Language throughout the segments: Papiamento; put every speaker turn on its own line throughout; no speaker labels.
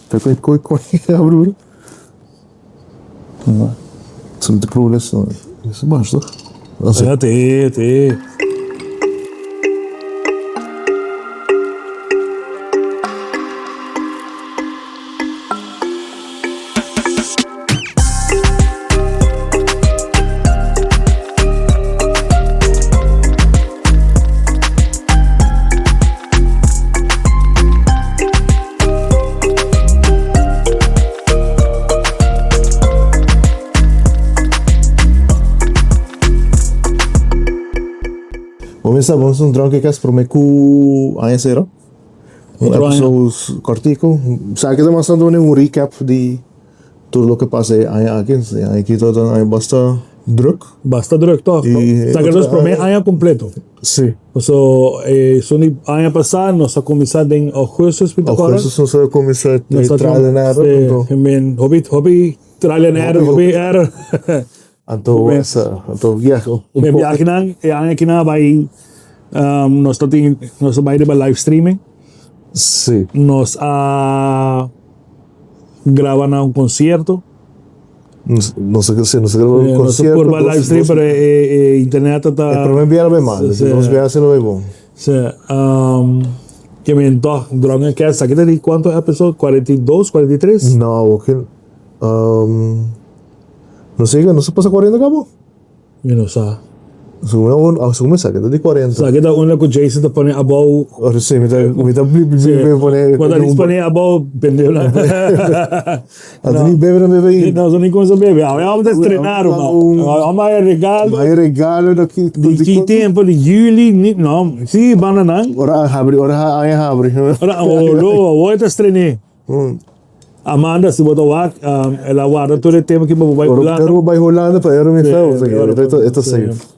Ta koi koi koi abri bro. Sa mi ta proba les no. Esa bash toch?
Ja, te, te.
Bo mester bo un dronke kes prome ku aña sera. Un episode kortiku. Sa ke ta mas tantu un recap di Tur loke pasa e aña aki, e aña aki tabata un aña basta druk.
Basta druk toch?
Y
Sa que nos prome aña completo.
Sí.
So, e son di aña pasá nos a cuminsa den augustus, mi ta acorda.
Augustus nos a cuminsa e trial and error.
Sí, I mean, hopi, hopi trial and error, hopi error.
Anto, esa, anto, yeah.
E biahenan, e aña aki nan a bay, nos ta tin, nos a bay riba live streaming.
Sí.
Nos a. Graba na un concierto.
Nos a si nos a graba un concierto.
Nos a purba live stream pero e internet ta.
E prome biaha lo bay mal, e dos biaha si lo bay bon.
Si, ke men tog Drunken Cats aki ta di cuanto episode? 42, 43?
No, awor no sé, nos a pasa 40 cabo?
Mi no sa.
Segun mi, segun mi sa ke ta di 40.
Sa ke ta unda ku Jason ta pone abou.
Ora si, mi ta, mi ta bebe pone.
Bo ta pone abou pendejo nan.
Anto ni bebe no bebe ainda.
No, ni kuminsa bebe. Awe amo ta estrena ruman. Amo haya regalo.
Haya regalo na ki.
Di ki tempo, di juli, ni, no, si banda nan.
Ora habri, ora aña habri.
Ora, olo, awor e ta estrené. Amanda, si bo ta wak, el a warda tur e tempo ki bo bai Hulanda.
Ora bo bai Hulanda pa ero mi sa, e ta safe.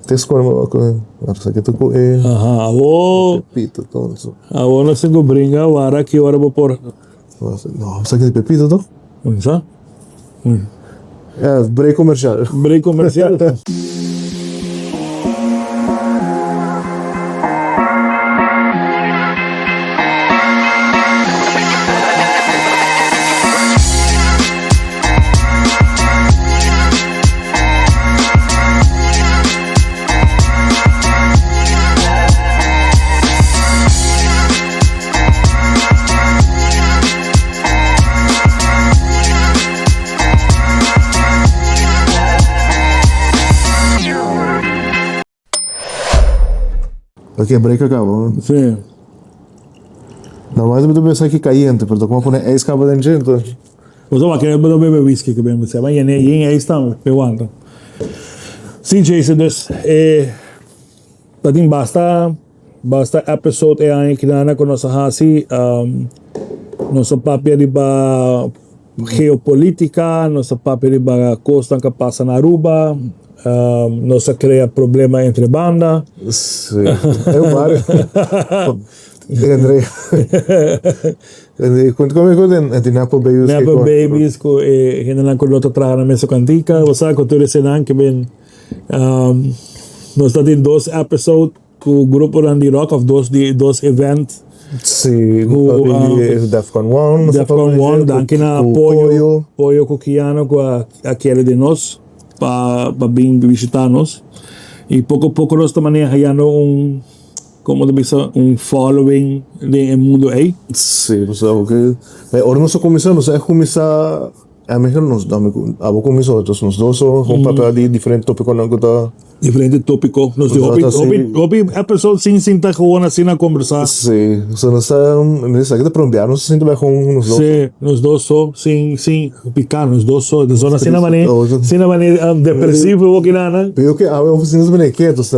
Te score mo ko, ora sa ki ku e.
Aha, awo.
Pepito tonso.
Awo no sin ku bringa, wara ki ora bo por.
No, sa ki Pepito to?
Sa?
Ja, break comercial.
Break comercial.
Ok, break a cabo.
Sí.
Normalmente mi ta bebe esaki cayente, pero ta como pone ijs caba den dje, entonces.
Bo ta wak bo ta bebe whisky ku ben bisá, ma yene yen ijs tambe, pe wanta. Sí, Jason, dus eh ta tin basta Basta episode e aña kinana ku nos a hasi, nos a papia riba geopolitica, nos a papia riba kosnan ku a pasa na Aruba, nos a krea problema entre banda.
Sí, e bario. Entre, entre, kunt komo ku den Nepo Babies.
Nepo Babies ku e hendenan ku lo ta traha na Meso Kantika, bo sa ku tur esenan ke ben. Nos ta tin dos episode ku gruponan di rock of dos di dos event.
Sí, ku Defcon One.
Defcon One, danki na Pollo, Pollo ku Kiano ku a kere di nos pa pa bin bishita nos. I poko poko nos ta manera hayando un komo ta bisa un following den e mundo ei.
Sí, pasobra ora nos a kuminsá nos a kuminsá. A mi nos dame cu abo cu mi so entonces nos dos so gewoon papia di diferente topiconan cu ta.
Diferente topico nos di hopi hopi hopi episode sin sinta gewoon asina conversa.
Si so nos ta mi sa ki ta prombiar nos ta sinta bai gewoon nos dos so.
Si nos dos so sin sin pica nos dos so nos no asina mane asina mane depresivo bo kinanan.
Pero ke awe oficina ta mane keto si.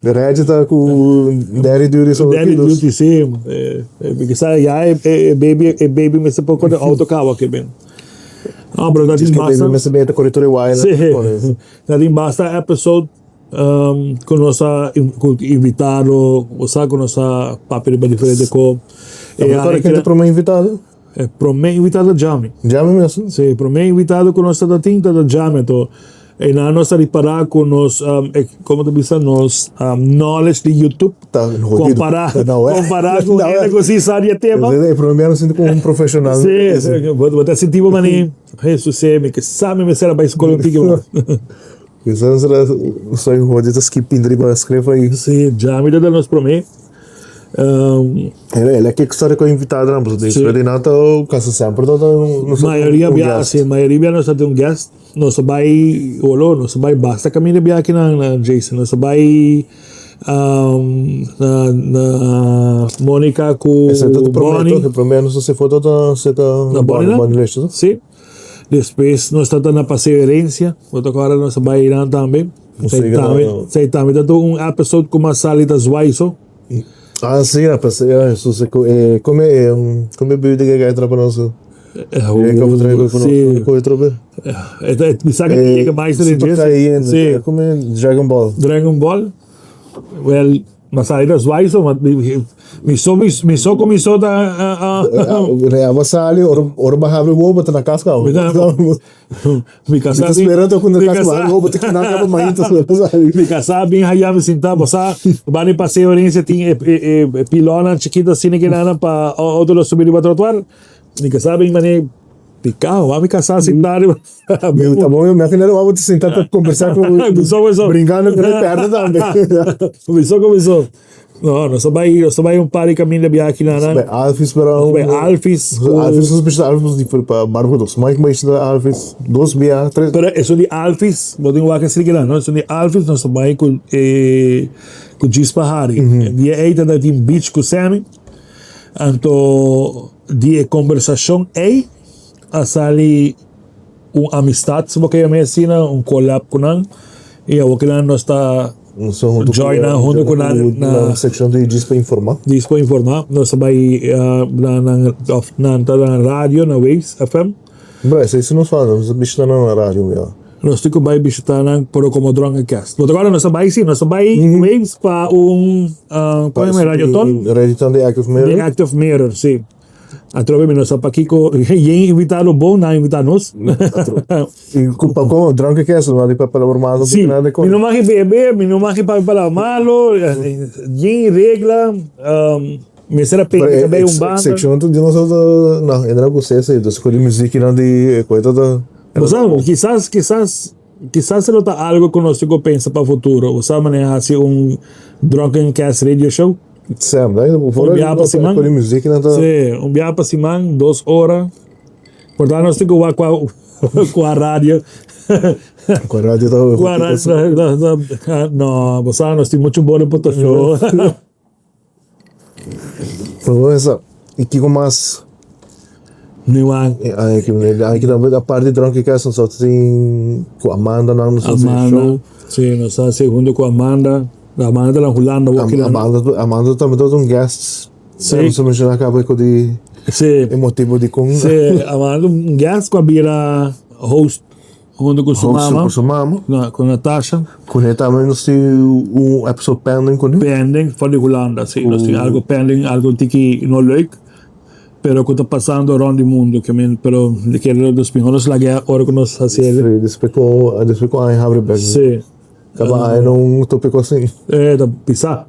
De Reggie ta ku daddy duty so
Daddy duty si. Kisa ya e baby e baby mester por kore auto kawa ke ben. Ah pero ta tin basta.
Baby mester beta kore tur e waya.
Si. Ta tin basta episode ku nos a ku invitado osea ku nos a papia riba diferente ko.
E ken ta prome invitado?
E prome invitado ta Jami.
Jami mes?
Si, prome invitado ku nos ta tin ta Jami anto. Einan nos ta ripará ku nos, komo ta bisa, nos knowledge di YouTube
Ta jodido.
kompará
Ta nou, eh.
kompará ku
Nou, eh.
hende ku si sa di e tema.
E promé mi sinti komo un profeshonal.
Sí, bo bo ta sinti bo manera, Hesus mi ke sa mi mester a bai skol un tiki mas.
Kisas será soy hodi ta skip riba skref ahí.
Sí, Jami ta dal nos promé.
El a kickstart ku invitadonan, pasobra despues di nan ta kasi semper ta un guest.
Mayoria bia, sí, mayoria bia nos ta tin un guest. Nos a bai olo, nos a bai basta kaminda bia akinan na Jason. Nos a bai na na Monica ku
Ese ta promé
Bonnie.
to, promé nos a hasi foto ta serka
Na Bonnie
Bonnie Leche to.
Sí. Despues nos ta na Paseo Herencia, bo ta kòrda nos a bai einan tambe.
Nos a
Esei
yega
tambe,
na.
esei tambe ta un episode ku mas sali ta zwai so.
Ah sí, na Paseo Hesus ku e kome e kome bibida ke kai trapa nos. E kofe trae kofe nos.
Sí.
Koe trobe.
E ta mi sa ke ta yega mais den
Super
dje.
Saiyan,
Sí.
kome Dragon Ball.
Dragon Ball. Well, Ma sa era zwai so, ma mi so mi so ku mi so ta
Abo sali ora ora bo habri wowo bo ta na kas kaba.
Mi kasa
Mi ta spera ta ku na kas bo habri wowo bo ta kina kaba mainta so bo sali.
Mi kasa bin haya mi sinta bo sa bani paseo Herencia tin e e pilonnan chikito asina kinanan pa auto lo subi riba trotuar mi kasa bin mane picao wak mi kasa sinta riba.
Mi ta bon, mi a kende wou ta sinta ta kombersá ku brinkando ku e pèrdè tambe.
Kuminsó, kuminsó. No, nos a bai, nos a bai un par di kaminda biaha aki nan.
Nos a bai Alfis pero.
Nos a bai Alfis.
Alfis nos bishita Alfis di pa barco dos. Mike bai bishita Alfis dos bia, tres.
Pero esun di Alfis, bo tin wak esei kinan, no? Esun di Alfis nos a bai ku e ku Djis Pahari. Dia ei ta tin beach ku Sammy. Anto di e kombersashon ei a sali un amistad si bo ke yama asina, un collab ku nan i awor kinan nos ta join nan huntu ku nan
na sekshon di Djis pa Informa.
Djis pa Informa nos ta bai na nan of nan ta na radio na Waves FM.
Bro esei si nos falta nos ta bishita nan na radio mi.
Nos tin ku bai bishita nan pero komo Drunken Cast. Bo ta kòrda nos ta bai si nos ta bai Waves pa un komo yama radioton?
Radioton di Active Mirror.
Di Active Mirror si. Atrobe mi no sa pakiko yen invita lo bon, nan invita nos.
I ku pa komo drank ke eso, no di pa palabra malo
Si, mi no maki bebe, mi no maki papia palabra malo, yen regla, mester a pende kabei un banda.
Sekshon di nos ta, no, e no gusta esei, dus ku di muzikinan di koe ta ta.
Bo sa, kisas, kisas, kisas lo ta algo ku nos tin ku pensa pa futuro, bo sa manera hasi un Drunken Cast radio show.
Sam, dai bo
Un biaha pa siman.
Con music nan ta.
Sí, un biaha pa siman, dos ora. Por tanto nos tin cu wak cua cua radio.
Cua radio ta.
Cua radio ta no, bo sa nos tin mucho bon reputacion.
Pero esa, y kico mas?
Mi wak.
Ay, ki ay ki tambe aparte di Drunken Cast nos a tin cu Amanda nan nos a haci show.
Amanda, sí, nos a haci hunto cu Amanda. Amanda ta na Hulanda wak kinan.
Amanda, Amanda tambe tabata un guest.
Sí.
Nos a menciona caba cu di
Sí.
e motibo di con.
Sí, Amanda un guest cu a bira host hunto cu su
Host
mama.
cu su mama.
Na, cu Natasha.
Cu ne tambe nos tin un episode pending cu ne.
Pending for di Hulanda, sí. Nos tin algo pending, algo tiki no leuk. Pero cu ta pasando rond di mundo, ke men, pero di kere nos mihor nos laga ora cu nos haci el.
Sí, despues cu, despues cu aña habri bek.
Sí.
Taba aña na un topico así.
E ta pisa.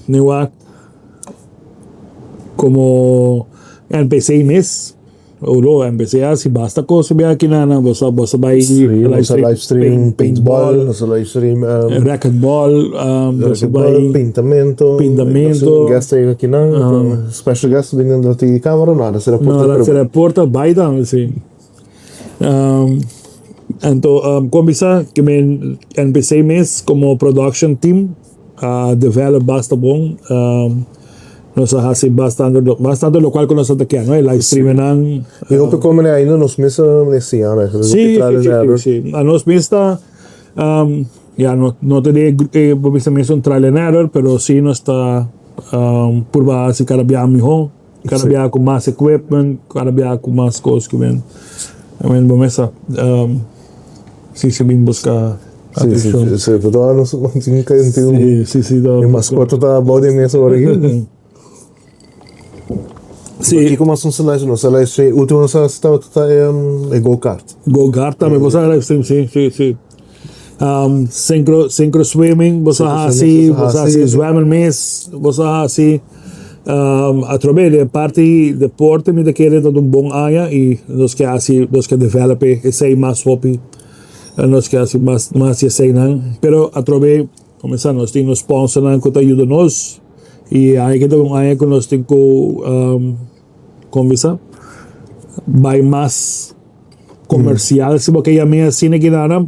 Mi wak como NPC mes, olo NPC a hasi basta cos bia aki na nan, boso boso bai
Sí, nos a live stream paintball, nos a live stream
racquetball, boso bai
pintamento,
pintamento.
Guest a yega aki nan, special guest bini nan di camera, no a cera porta.
No a cera porta, bai tambe si. Anto kon bisa ke mi NPC mes komo production team a develop basta bon. Nos a hasi bastante bastante lokual ku nos a ta ke no e live streamingnan.
I hopi komene ainda nos mes a siña no?
Si si si si anos mes ta ya no no ta di e bo bisa mes un trial and error pero si nos ta purba hasi kada bia miho. Kada biaha ku mas equipment, kada biaha ku mas kos ku men. I mean, bo mester si si bin buska atenshon.
Si, si, si. Pero nos tin tin
Si, si, si.
E maskota ta abou di mesa ora aki.
Sí.
Kiko mas nos a live stream? Nos a live stream, ultimo nos a tabata ta e go kart.
Go kart tambe boso a live stream, sí, sí, sí. Synchro, synchro swimming boso a hasi, boso a hasi zwemmen mes, boso a hasi. Atrobe den parti deporte mi ta kere ta un bon aña y nos ke hasi, nos ke develop esey mas hopi, nos ke hasi mas, mas di eseynan. Pero atrobe Comenzá nos tin nos sponsornan cu ta yuda nos y aña aki ta un aña cu nos tin cu con bisa bay mas comercial si bo ke yam'e asina kinana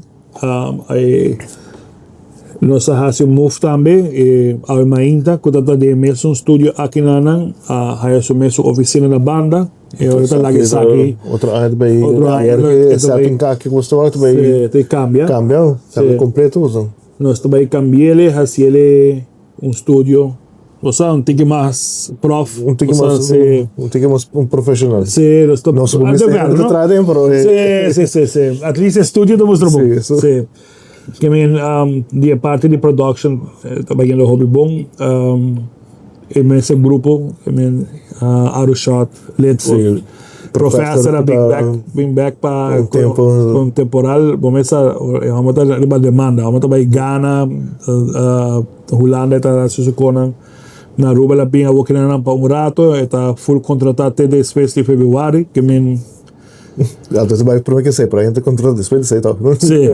nos a haci un move tambe e awe mainta cu ta ta den e mesun studio akinanan a haya su mesun oficina na banda e ora ta laga esaki
Otro aña ta bay
Otro aña
e setting aki cu bo ta bay
ta cambia
cambia cambia completo boso.
Nos ta bai cambiele, haciele un studio, bo sa, un tiki mas prof.
Un tiki mas, un tiki mas un profesional.
Sí, nos ta.
Nos por mester hende ta traha den, pero.
Sí, sí, sí, sí. At least e studio ta mustra bon.
Sí, eso.
Sí. Ke men, di e parti di production ta bai yendo hopi bon. E mes e grupo, e men Arushot, Litwood.
Sí.
Professor a bin bek, bin bek pa
Un tempo.
un temporal. Bo mester e homber ta riba demanda. Homber ta bai Ghana, Hulanda e ta hasi su konan. Na Aruba el a bin awor kinanan pa un rato. E ta full contrata te despues di februari. Ke men.
Ja, dus bai prome ke esei, pero hende contrata despues di esei tok.
Sí.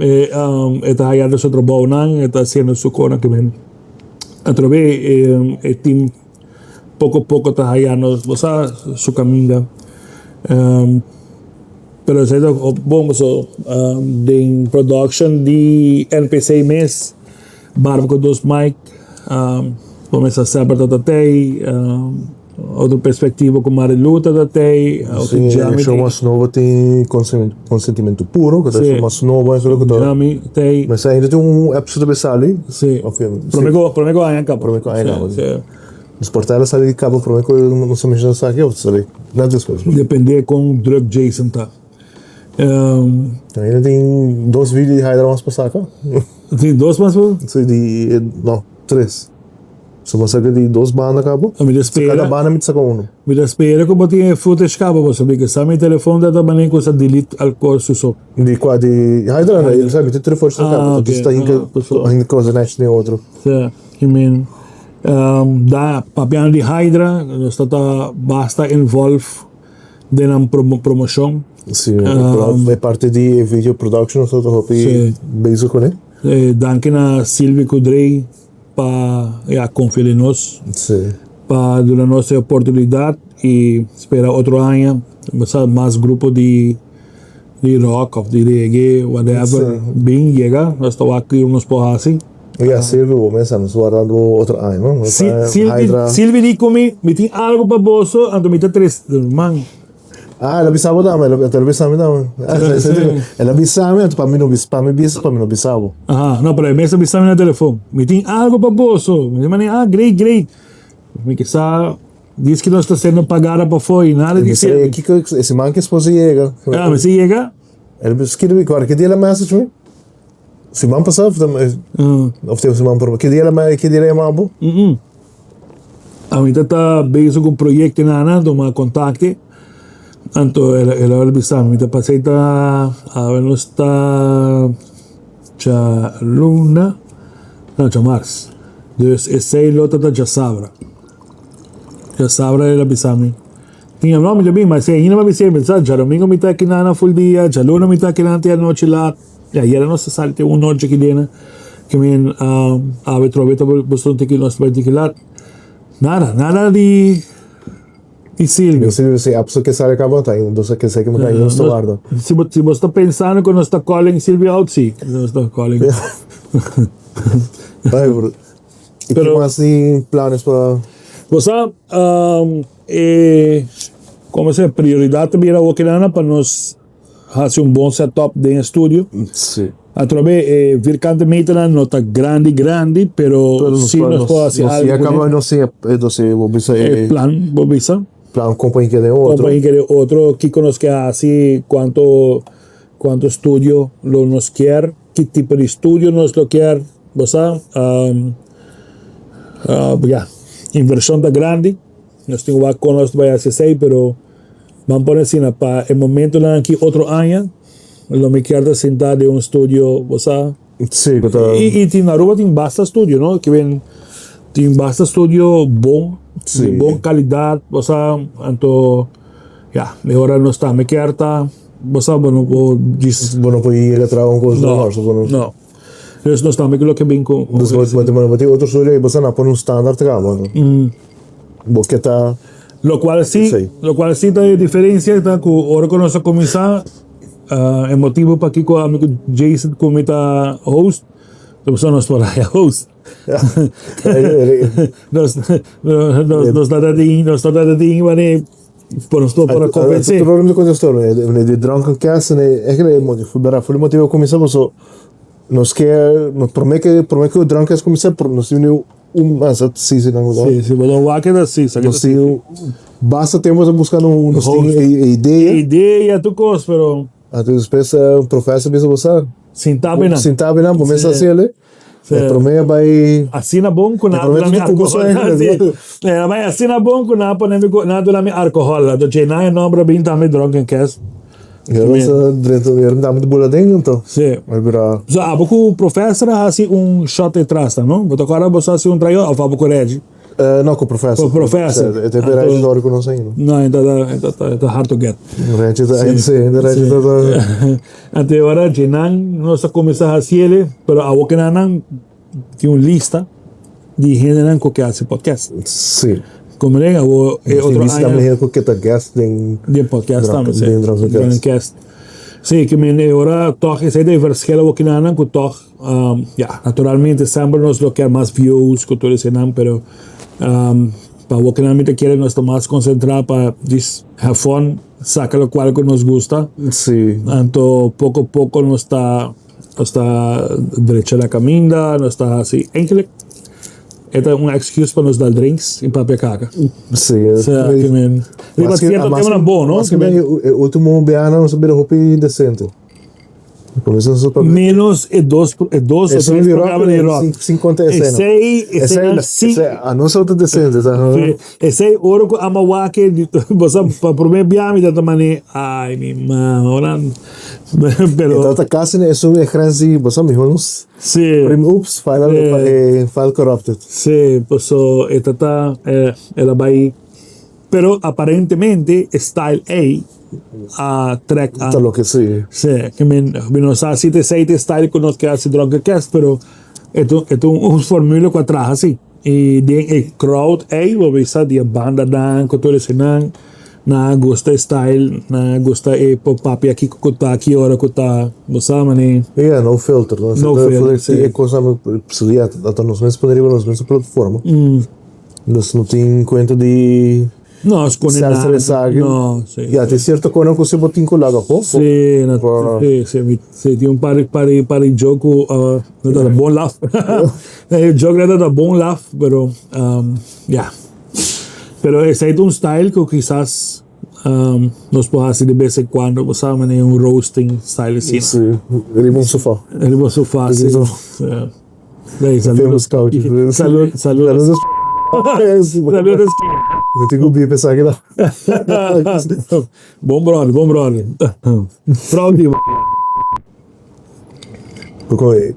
E ta hayando su trabounan, e ta hasiendo su konan ke men. Atrobe e team. Poco poco ta hayando bo sa su caminda pero esey ta bon paso den production di NPC mes Barba cu dos mic bo mester semper ta tatey otro perspectiva cu Marilu ta tatey
Si e show mas nobo tin Consentimiento Puro cu ta e show mas nobo
Jami tey
Mester ainda tin un episode ta sali
Si prome cu aña caba
Prome cu aña caba Nos por ta el a sali di cabo prome cu nos a menciona esaki of ta sali net despues?
Depende con druk Jason ta.
Ainda tin dos video di Hydra mas pa saca.
Tin dos mas pa?
Si di no tres. So bo saca di dos banda cabo.
Mi ta spera.
Cada banda mi ta saca uno.
Mi ta spera cu bo tin e footage cabo pasobra mi sa mi telefon ta ta manera cu sa delete alcohol su so.
Di cua di Hydra? No, mi tin tres footage cabo.
Ah, ok.
Ta hinca cosa next den otro.
Si, I mean. Da papiando di Hydra, nos ta ta basta involve den nan promocion.
Si, e parti di e video production nos ta ta hopi bezig kuné.
Danki na Silvio Kudrey pa ya confia den nos. Pa duna nos e oportunidad y spera otro aña mas grupo di di rock of di reggae whatever bin yega nos ta wak kico nos por haci.
Ya Silvio bo mester nos warda bo otro aña no.
Silvio di cu mi mi tin algo pa boso anto mi ta tres man.
Ah el a bisa bo tambe el a bisa mi tambe el a bisa mi anto pa mi no bisa pa mi bisa pa mi no bisa bo.
Aha no pero e mes a bisa mi na telefon mi tin algo pa boso mi di mane ah great great mi kisa. Diz ki nos ta sendo pagada pafó i nada di sirbi.
Kiko e siman ki esposa yega.
Ah, mester yega?
El skirbi kor ki dia el a message mi? Siman pasá of of te siman promé? Ki dia el a ki dia el a yama bo?
Ami ta ta bezig ku un proyekto nan anto mi a kontakte anto el el a bisa mi ta pasá i ta awe nos ta djaluna no djamars dus esei lo ta ta djasabra. Djasabra el a bisa mi. Tin no mi ta bin, ma si ainda mi a bis'é, mi sa djadomingo mi ta aki nan ful dia, djaluna mi ta aki nan te anochi lat. I ayera nos a sali te un nochi aki dena, ke men awe trobe ta boso ta nos ta bai tiki lat. Nada, nada di di Silvio.
Silvio si apso ke sali kaba ta ainda nos a kese ke ainda nos ta warda.
Si bo si bo sta pensando ku nos ta calling Silvio out, si, nos ta calling.
Ai bro. I ki mas tin planes pa.
Bo sa, e como se prioridad ta bira awor kinana pa nos haci un bon setup den e studio.
Si.
Atrobe e vierkante meternan no ta grandi grandi, pero si nos por haci algo.
Si a caba nos tin e bo bisa
e. E plan bo bisa.
Plan compañi ke den otro.
Compañi ke den otro, kico nos ke haci, cuanto cuanto studio lo nos kier. Ki tipo di studio nos lo kier? Bo sa, ya, inversion ta grandi. Nos tin wak kon nos ta bai hasi esei, pero ban pone asina pa e momentonan aki otro aña lo mi kier ta sinta den un studio, bo sa.
Sí, ku ta.
I tin Aruba tin basta studio, no? Ke ben tin basta studio bon, di bon kalidat, bo sa, anto ya, e ora nos tambe kier ta, bo sa, bo no por djis.
Bo no por yega traha un kos
no, no. No. Dus nos tambe lo ke bin ku.
Dus bo bo tin otro studio ei bo sa na pone un standaard kaba, no? Bo ke ta.
Lokual si, lokual si ta e diferensia ta ku ora ku nos a kuminsá. E motibu pakiko ami ku Jason ku mi ta host, ta pasobra nos por haya host. Nos nos ta tin nos ta tin wanneer por nos por a kompens'é.
Tur ora mi ta konta e storia, di Drunken Cast, e motibu a kuminsá pasobra nos ke promé ke promé ku Drunken Cast kuminsá nos tin un masa sisi nan ku
Sí, sí, bo lo wak e sí, sa
Nos tin basta tempu ta buskando un nos tin e idea.
E idea tur kos, pero.
Anto despues un profesor bisa bo sa.
Sinta be nan.
Sinta be nan, bo mester hasi ele. E prome a bai.
Asina bon ku nan a duna mi alkohòl. E a bai asina bon ku nan a pone mi ku nan a duna mi alkohòl. Anto dje nan e nòmber a bin tambe Drunken Cast.
Yo sa drenta yo dame di bula den anto.
Sí.
Bai bira.
So abo ku professor a hasi un shot etras ta no? Bo ta kòrda bo sa hasi un trayò òf abo ku Reggie?
No, ku professor.
Ku professor.
E te Reggie ta ora ku nos ainda.
No, e ta e ta hard to get.
Reggie ta sí, Reggie ta ta.
Anto e ora dje nan nos a kuminsá hasi ele, pero awo ku nan nan tin un lista di hendenan ku ke hasi podcast.
Sí.
Como den awo e otro aña.
Tambe hende ku ke ta guest den.
Den podcast tambe, sí.
Den Drunken
Cast. Sí, ke men e ora tòg esei ta e verschil awo kinanan ku tòg, ya, naturalmente semper nos lo kier mas views ku tur eseinan, pero pa awo kinan mi ta kere nos ta mas konsentrá pa djis have fun, saka lokual ku nos gusta.
Sí.
Anto poko poko nos ta. Nos ta drecha na caminda, nos ta haci eigenlijk e ta un excuse pa nos dal drinks y papia caca.
Sí.
Sea, que men, riba cierto temanan bon, no?
Mas que e ultimo biaha nos a bira hopi decente.
Menos e dos, e dos o tres programa di rock.
Sin conta esena.
Esey, esey, sí.
Anos a decente.
Sí. Esey ora cu ama wak e, bo sa, pa prome biaha mi ta mane, ay mi mama, ora, pero.
E tabata casi na esun e grens di, bo sa, miho nos.
Sí.
Prim, ups, file, file corrupted.
Sí, paso e tata, el a bay, pero aparentemente e style ey a trek a.
Ta loke sí.
Sí, ke men, mi no sa si ta esey ta e style cu nos ke haci Drunken Cast, pero e ta, e ta un formula cu a traha si. I den e crowd ei bo bisa di e bandanan ku tur esenan nan a gusta e style, nan a gusta e por papia kiko ku ta ki ora ku ta, bo sa mane.
Ya, no filter, no
No filter, si.
E kosnan ya ta nos mes pone riba nos mes plataforma. Nos no tin kuenta di.
No, skonde nada.
Esaki.
No, si.
Ya, tin sierto konan ku si bo tin ku laga poko.
Si, na, si, si, mi, si, tin un par di, par di, par di joke ku no ta bon laf. E joke no ta bon laf, pero ya. Pero esei ta un style ku kisas nos por hasi de bes en kuando, bo sa manera un roasting style asina.
Si, riba un sofa.
Riba un sofa, si.
Famous couch.
Salud, salud. Salud.
Mi tin ku biba esaki la.
Bon brother, bon brother. Proud di bo.
Poko e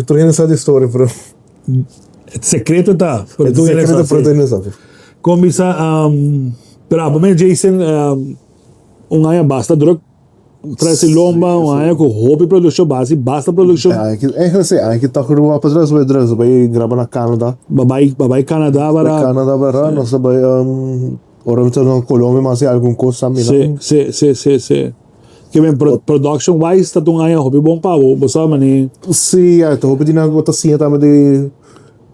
tur hende sa di story pero.
Secreto ta.
Pero tur hende sa. Pero tur hende sa.
Kon bisa pero abo mes Jason un aña basta druk. Trece lomba, un aña cu hopi produccion, ba haci basta produccion.
Eigenlijk si, aña ki tok riba pa tres bay tres, bay graba na Canada.
Ba bay, ba bay Canada bara.
Bay Canada bara, nos a bay ora mi ta na Colombia mi a haci algun cos tambe
nan. Si, si, si, si. Ke men production wise ta un aña hopi bon pa bo, bo sa mane.
Si, ya, ta hopi di nan bo ta siña tambe di.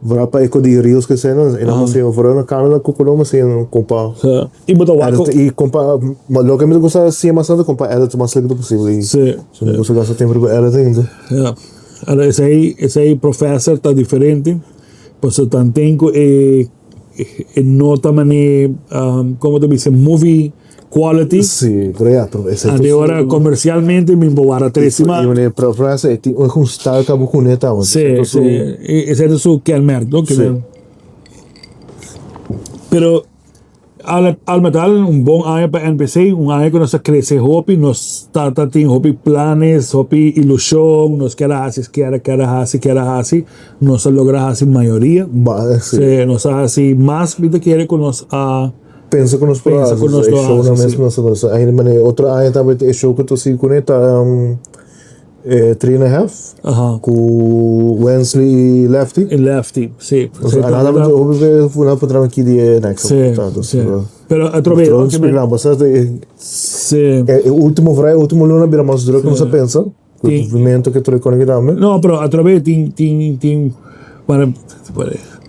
Vooral pa eco di reels que esei nan, e nan a siña vooral na Canada cu Colombia siña nan con pa
Y bo ta wak
edit y con pa ma loke mi ta gusta siña mas tanto con pa edit mas licht posibel y
Sí.
so mi gusta gasta tempo riba editing entonces.
Ja. Ahora esei esei professor ta diferente pasobra tanten cu e e no ta mane como ta bisa movie quality.
Sí, pero ya, pero esei
ta Ora comercialmente mi por wara tres
sima. Y wanneer professor e tin un style ka bo cune ta.
Sí, sí. Esei ta su kenmerk, no?
Sí.
Pero. Al al met al un bon aña pa NPC, un aña ku nos a krese hopi, nos ta tin hopi planes, hopi ilushon, nos kier a hasi, kier a kier a hasi, kier a hasi, nos a logra hasi mayoria.
Ba, si.
Sí, nos a hasi mas mi ta kere ku nos a
Pensa ku nos por
pensa
hasi,
ku nos
e
lo
shownan
hasi,
mes
si.
nos a hasi. Ainda manera otro aña tambe e show ku ta sigui kuné ta Three and a Half ku Wensley i Lefty.
I Lefty, si.
Sí, nada pa hopi be funa pa trama ki di e next.
Sí, sí. Pero atrobe
Trono spigla, basta e
Sí.
e ultimo vrij ultimo luna bira mas druk nos a pensa. Ku
Tin.
movimento ke troe kone tambe.
No, pero atrobe tin tin tin para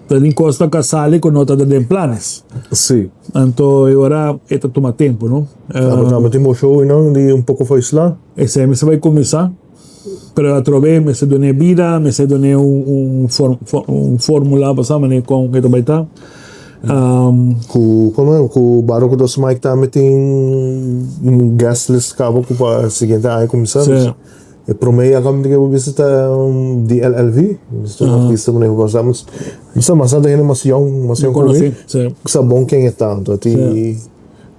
ta tin kos ta sali ku no ta den planes.
Sí.
Anto e ora e ta tuma tempo, no?
Abo tambe tin bo show einan di un poko foisla.
Esei mester bai kuminsá, pero atrobe mester dun'é bida, mester dun'é un un fórmula pa sa manera kon e ta bai ta.
Ku komo ku Barro ku Dos Mike tambe tin un guest list kaba ku pa siguiente aña kuminsá.
Sí.
E promé ya kaba ku bo bisa ta di LLV, ta un artista ku bo sa mi sa bastante hende mas yòn, mas yòn ku mi, ku sa bon ken e ta. Anto tin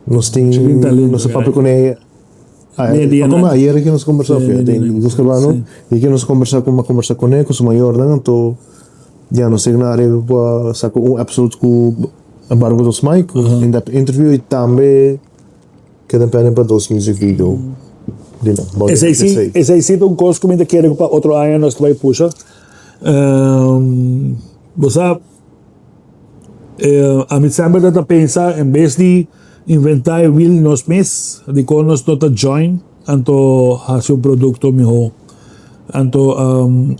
nos tin nos a papia kuné. Como ayer que nos conversó, fíjate, nos grabando, y que nos conversó como conversar con él, con su mayor, ¿no? Entonces, ya nos signa arriba pa saco un episode cu Barbo dos Mike, in that interview y tambe queda planning pa dos music video. Di no, about
Esei sí,
esei.
esei sí ta un kos ku mi ta kere ku pa otro aña nos ta bai pusha. Bo sa, ami semper ta ta pensa en bes di Inventá e wiel nos mes, dikon nos no ta join anto hasi un produkto mihó. Anto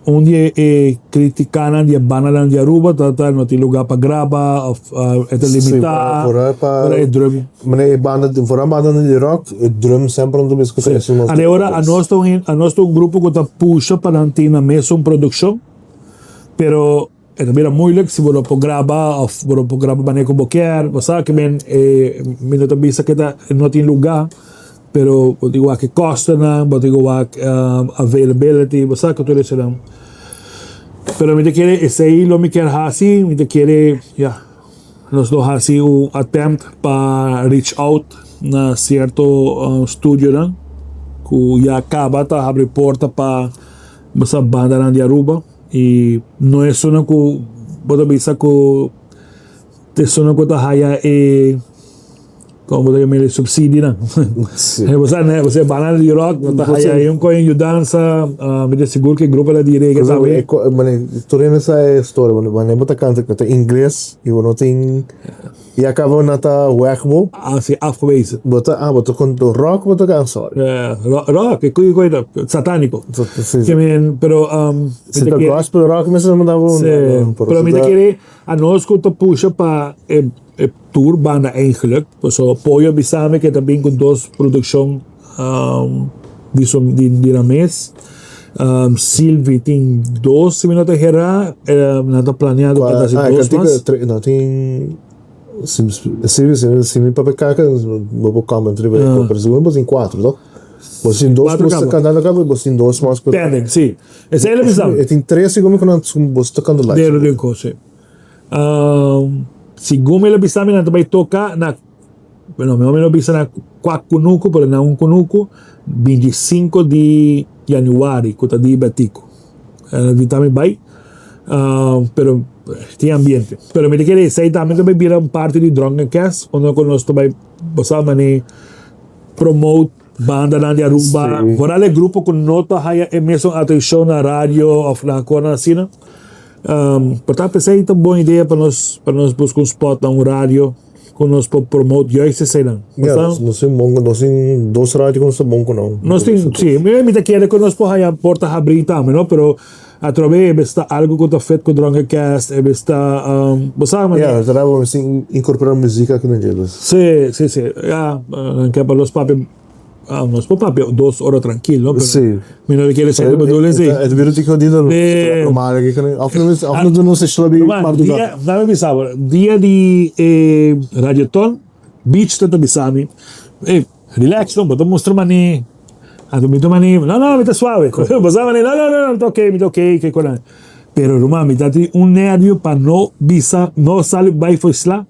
un di e kritikanan di e bandanan di Aruba ta ta no tin lugá pa graba òf e ta limitá ora e drum.
Manera e banda, foral bandanan di rock, e drum semper no ta mester ku ta esun nos.
Ane ora anos ta un anos ta un grupo ku ta pusha pa nan tin nan mesun produkshon, pero. E ta bira moeilijk si bo no por graba of bo no por graba manera ku bo kier. Bo sa ke men e mi no ta bisa ke ta no tin luga, pero bo tin ku wak e kostonan, bo tin ku wak availability, bo sa ku tur esenan. Pero mi ta kere esei lo mi kier hasi, mi ta kere ya nos lo hasi un attempt pa reach out na sierto studionan ku ya kaba ta habri porta pa bo sa bandanan di Aruba. I no esunnan ku bo ta bisa ku ta esunnan ku ta haya e komo bo ta yama e supsidionan. Bo sa ne, bo sa e banda di rock no ta haya e un koe yudansa, mi ta sigur ku e gruponan di reggae tambe.
Tur hende sa e storia, wanneer bo ta kanta ta ingles i bo no tin. I a caba na ta weg bo.
Ah si, afgewezen.
Bo ta, ah, bo ta con rock bo ta can sorry.
Yeah, rock, e koe koe ta satanico.
Si.
Ke men, pero um,
Si ta gospel rock mester manda bo.
Si, pero mi ta kere anos ku ta pusha pa e e tur banda eigenlijk, paso Pollo a bisa mi ke ta bin ku dos produccion um di su di di nan mes. Um Silvi tin dos si mi no ta hera, nan ta planeando pa hasi dos mas.
No tin Silvi si mi papia kaka bo por comment riba e pero segun bo tin cuatro to? Bo tin dos ku ta kantando kaba bo tin dos mas ku
Pending si. Esei lo bisa.
E tin tres segun mi ku nan bo ta kanta live.
Dero den kos si. Segun mi lo bisa mi nan ta bai toka na Bueno, mihor mi no bisa na kua kunuku, pero na un kunuku, 25 di januari, ku ta di Betico. Invitá mi bai, pero tin ambiente. Pero mi ta kere esei tambe ta bai bira un parti di Drunken Cast, unda ku nos ta bai, bo sa manera promote bandanan di Aruba, foral e grupo ku no ta haya e mesun atenshon na radio òf na kosnan asina. Por ta p'esei ta un bon idea pa nos, pa nos buska un spot na un radio. Ku nos por promote juist eseinan.
Ja, nos tin bon, nos tin dos radio ku nos ta bon ku nan.
Nos tin, si, mi ta kere ku nos por haña porta habrí tambe, no? Pero atrobe e bes ta algu ku ta fit ku Dronken Cast, e bes ta, bo sa manera.
Ja, ta bo mester inkorporá muzik aki den dje dus.
Si, si, si. Ja, nan ke pa los papia. Ah, nos por papia dos ora trankil, no? Pero
Sí.
mi no kere ser bedoel esei.
E ta bira tiko di dan normal aki kende. Of no of no nos e bi
Ruman,
madrugada.
dia, dame bisa bo, dia di e radioton, Beach ta ta bisa mi, eh, relax no, bo ta mustra mane, anto mi ta mane, no, no, mi ta suave. Bo sa mane, no, no, no, mi ta ok, mi ta ok, ke kos nan. Pero ruman, mi ta tin un nervio pa no bisa, no sali bai for sla.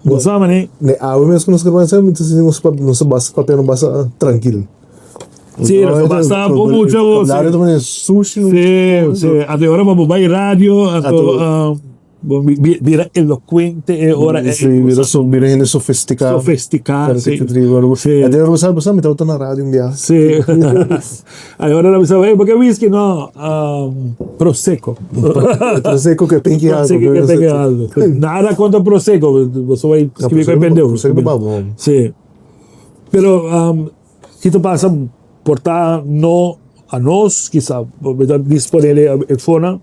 Bo sa mane.
Ne awe mes ku nos ke pensa mi ta sinti nos nos ta basta papia nos basta trankil.
Sí, nos ta basta por mucho.
Vocabulario ta mane sushi.
Sí, sí. Anto e ora pa bo bai radio anto bo bira elocuente e ora
ei. Sí, bira so bira hende sofisticá.
Sofisticá, sí.
Sí. Anto e ora bo sa bo sa mi tabata na radio un bia.
Sí. Anto e ora nan bisa, hey, bo ke whisky? No, Prosecco.
Prosecco ke pinki algo.
Prosecco ke pinki algo. Nada contra Prosecco, bo so bai skibi ku e pendeho.
Prosecco ta bon.
Sí. Pero ki ta pasa por ta no a nos kisa bo ta disponele e fonan,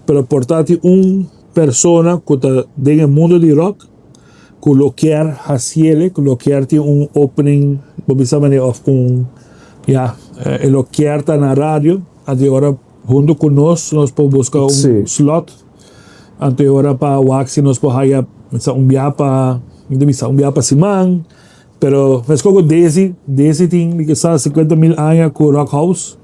pero por ta tin un persona ku ta den e mundo di rock ku lo kier hasiele, ku lo kier tin un opening, bo bisa manera of un ya e lo kier ta na radio. Anto e ora hunto ku nos, nos por buska un slot. Anto e ora pa wak si nos por haya un bia pa, mi ta bisa un bia pa siman. Pero meskos ku Desi, Desi tin mi kisa 50 mil aña ku Rock House.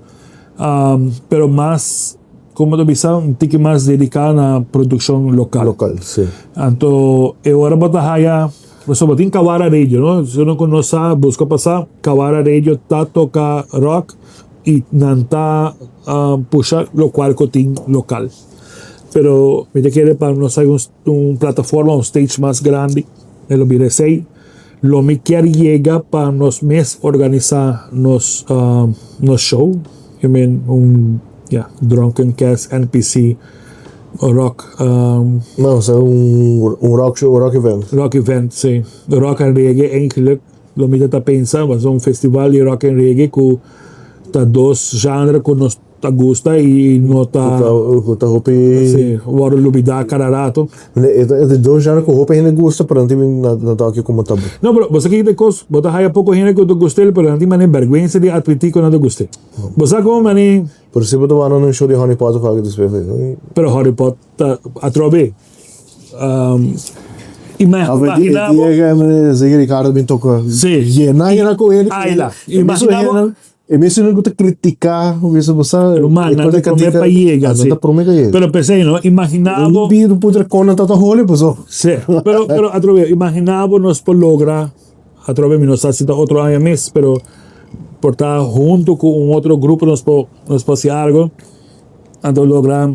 Pero mas, komo ta bisa, un tiki mas dediká na produkshon lokal.
Lokal, si.
Anto e ora bo ta haya, pasobra bo tin Kawara Radio, no? Si uno ku no sa, buska pa sa, Kawara Radio ta toka rock. Y nan ta pusha locual cu tin local. Pero mi ta kere pa nos hay un plataforma, un stage mas grandi, e lo bira esey. Lo mi kier yega pa nos mes organisa nos nos show, I mean un ya Drunken Cast NPC rock.
No, o sea un rock show, un rock event.
Rock event, si. Rock and reggae eigenlijk. Lo mi ta ta pensa pasobra un festival di rock and reggae ku ta dos genre ku nos ta gusta i no ta
Ku ta hopi
Si, wòrdu lubidá kada rato.
E ta dos genre ku hopi hende gusta pero nan tin na toki komo ta.
No pero bo sa kiko ta e kos? Bo ta haya poko hende ku ta gust'el pero nan tin manera bèrgwensa di atmití ku nan ta gust'é. Bo sa komo manera.
Pero si bo ta wak nan un show di Honey Pot of algu despues.
Pero Honey Pot ta atrobe. Imagina bo.
Ziggy Ricardo bin toca.
Sí.
Yena yena cu hende.
Ayla. Imagina bo.
E mesun hende cu ta critica. Bo sa.
Ruman, nan ta prome pa yega.
Nan ta prome pa yega.
Pero pesey no, imagina bo.
Un dia un putra con nan ta ta holi paso.
Sí. Pero, pero atrobe, imagina bo nos por logra. Atrobe mi no sa si ta otro aña mes, pero por ta hunto cu un otro grupo nos por, nos por haci algo. Anto logra.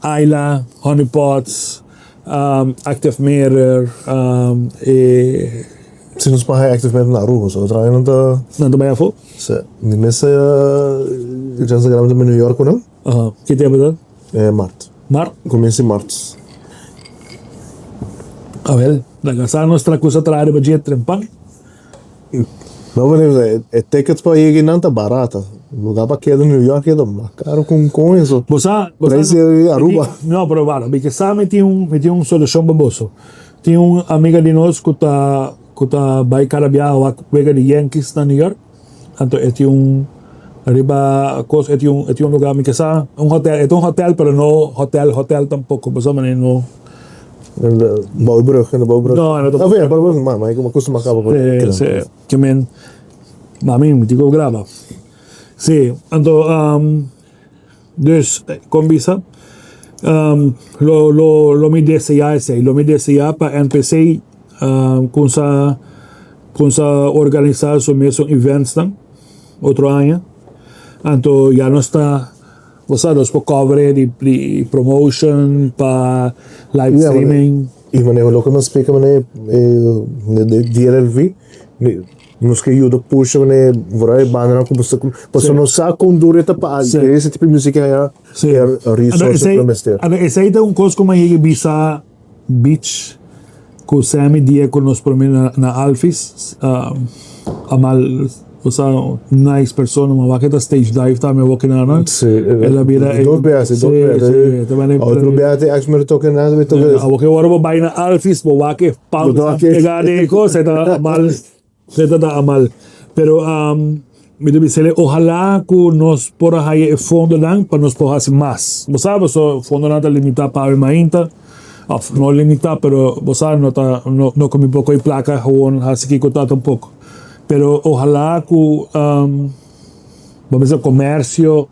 Ayla, Honey Pots, Active Mirror, e.
Si nos por haya Active Mirror na Aruba, so otro aña nan ta.
Nan ta bai afó?
Si, mi mes e chance grandi ta bai New York ku nan.
Aha, ki tempu ta?
Mart.
Mart?
Kumiensa di mart.
Awel, laga sa nos tra kusa traha riba dje trempan.
No pero e tickets pa yega einan ta barata. Lugar pa keda New York keda mas caro cu un coño so.
Bo sa,
bo sa. Precio Aruba.
No, pero wara, mi ke sa mi tin un, mi tin un solucion pa boso. Tin un amiga di nos cu ta, cu ta bay cada biaha wak wega di Yankees na New York. Anto e tin un riba cos, e tin un, e tin un lugar, mi ke sa, un hotel, e ta un hotel pero no hotel hotel tampoco, bo sa manera no.
Bouwbrug, in de Bouwbrug.
No, no
ta. Of ja, Bouwbrug, maar, maar ik kost maar kaba por.
Sí, sí. Ke men, mami, mi tin ku graba. Sí, anto, um, dus, kon bisa, um, lo, lo, lo mi deseá esei, lo mi deseá pa NPC, um, kunsa, kunsa organisá su mesun eventsnan otro aña. Anto, ya nos ta. Bo sa nos por cover di di promotion pa live streaming.
Y manera loke mi a splica manera e DLLV nos ke yuda pusha manera vooral e bandanan ku pasobra nos sa kon duro e ta pa ese tipo di musica haya e resources ku mester.
Anto esei ta un kos ku mi a yega bisa Beach ku Sammy dia ku nos prome na Alphys Amal osa nice persona ma wak e ta stage dive tambe awor kina no el a bira
Dos bia si dos bia otro bia te ex mero toke nada mi toke
Awor ke ora bo bai na Alphys bo wak e pau ta pega den e kos e ta Amal. Se ta da mal. Pero mi ta bisa ojalá ku nos por a haya e fondonan pa nos por hasi mas. Bo sa paso fondonan ta limitá pa awe mainta. Of no limitá pero bo sa no ta no no ku mi por kohe plaka gewoon hasi kiko ta tampoko. Pero ojalá ku bo bisa komersio.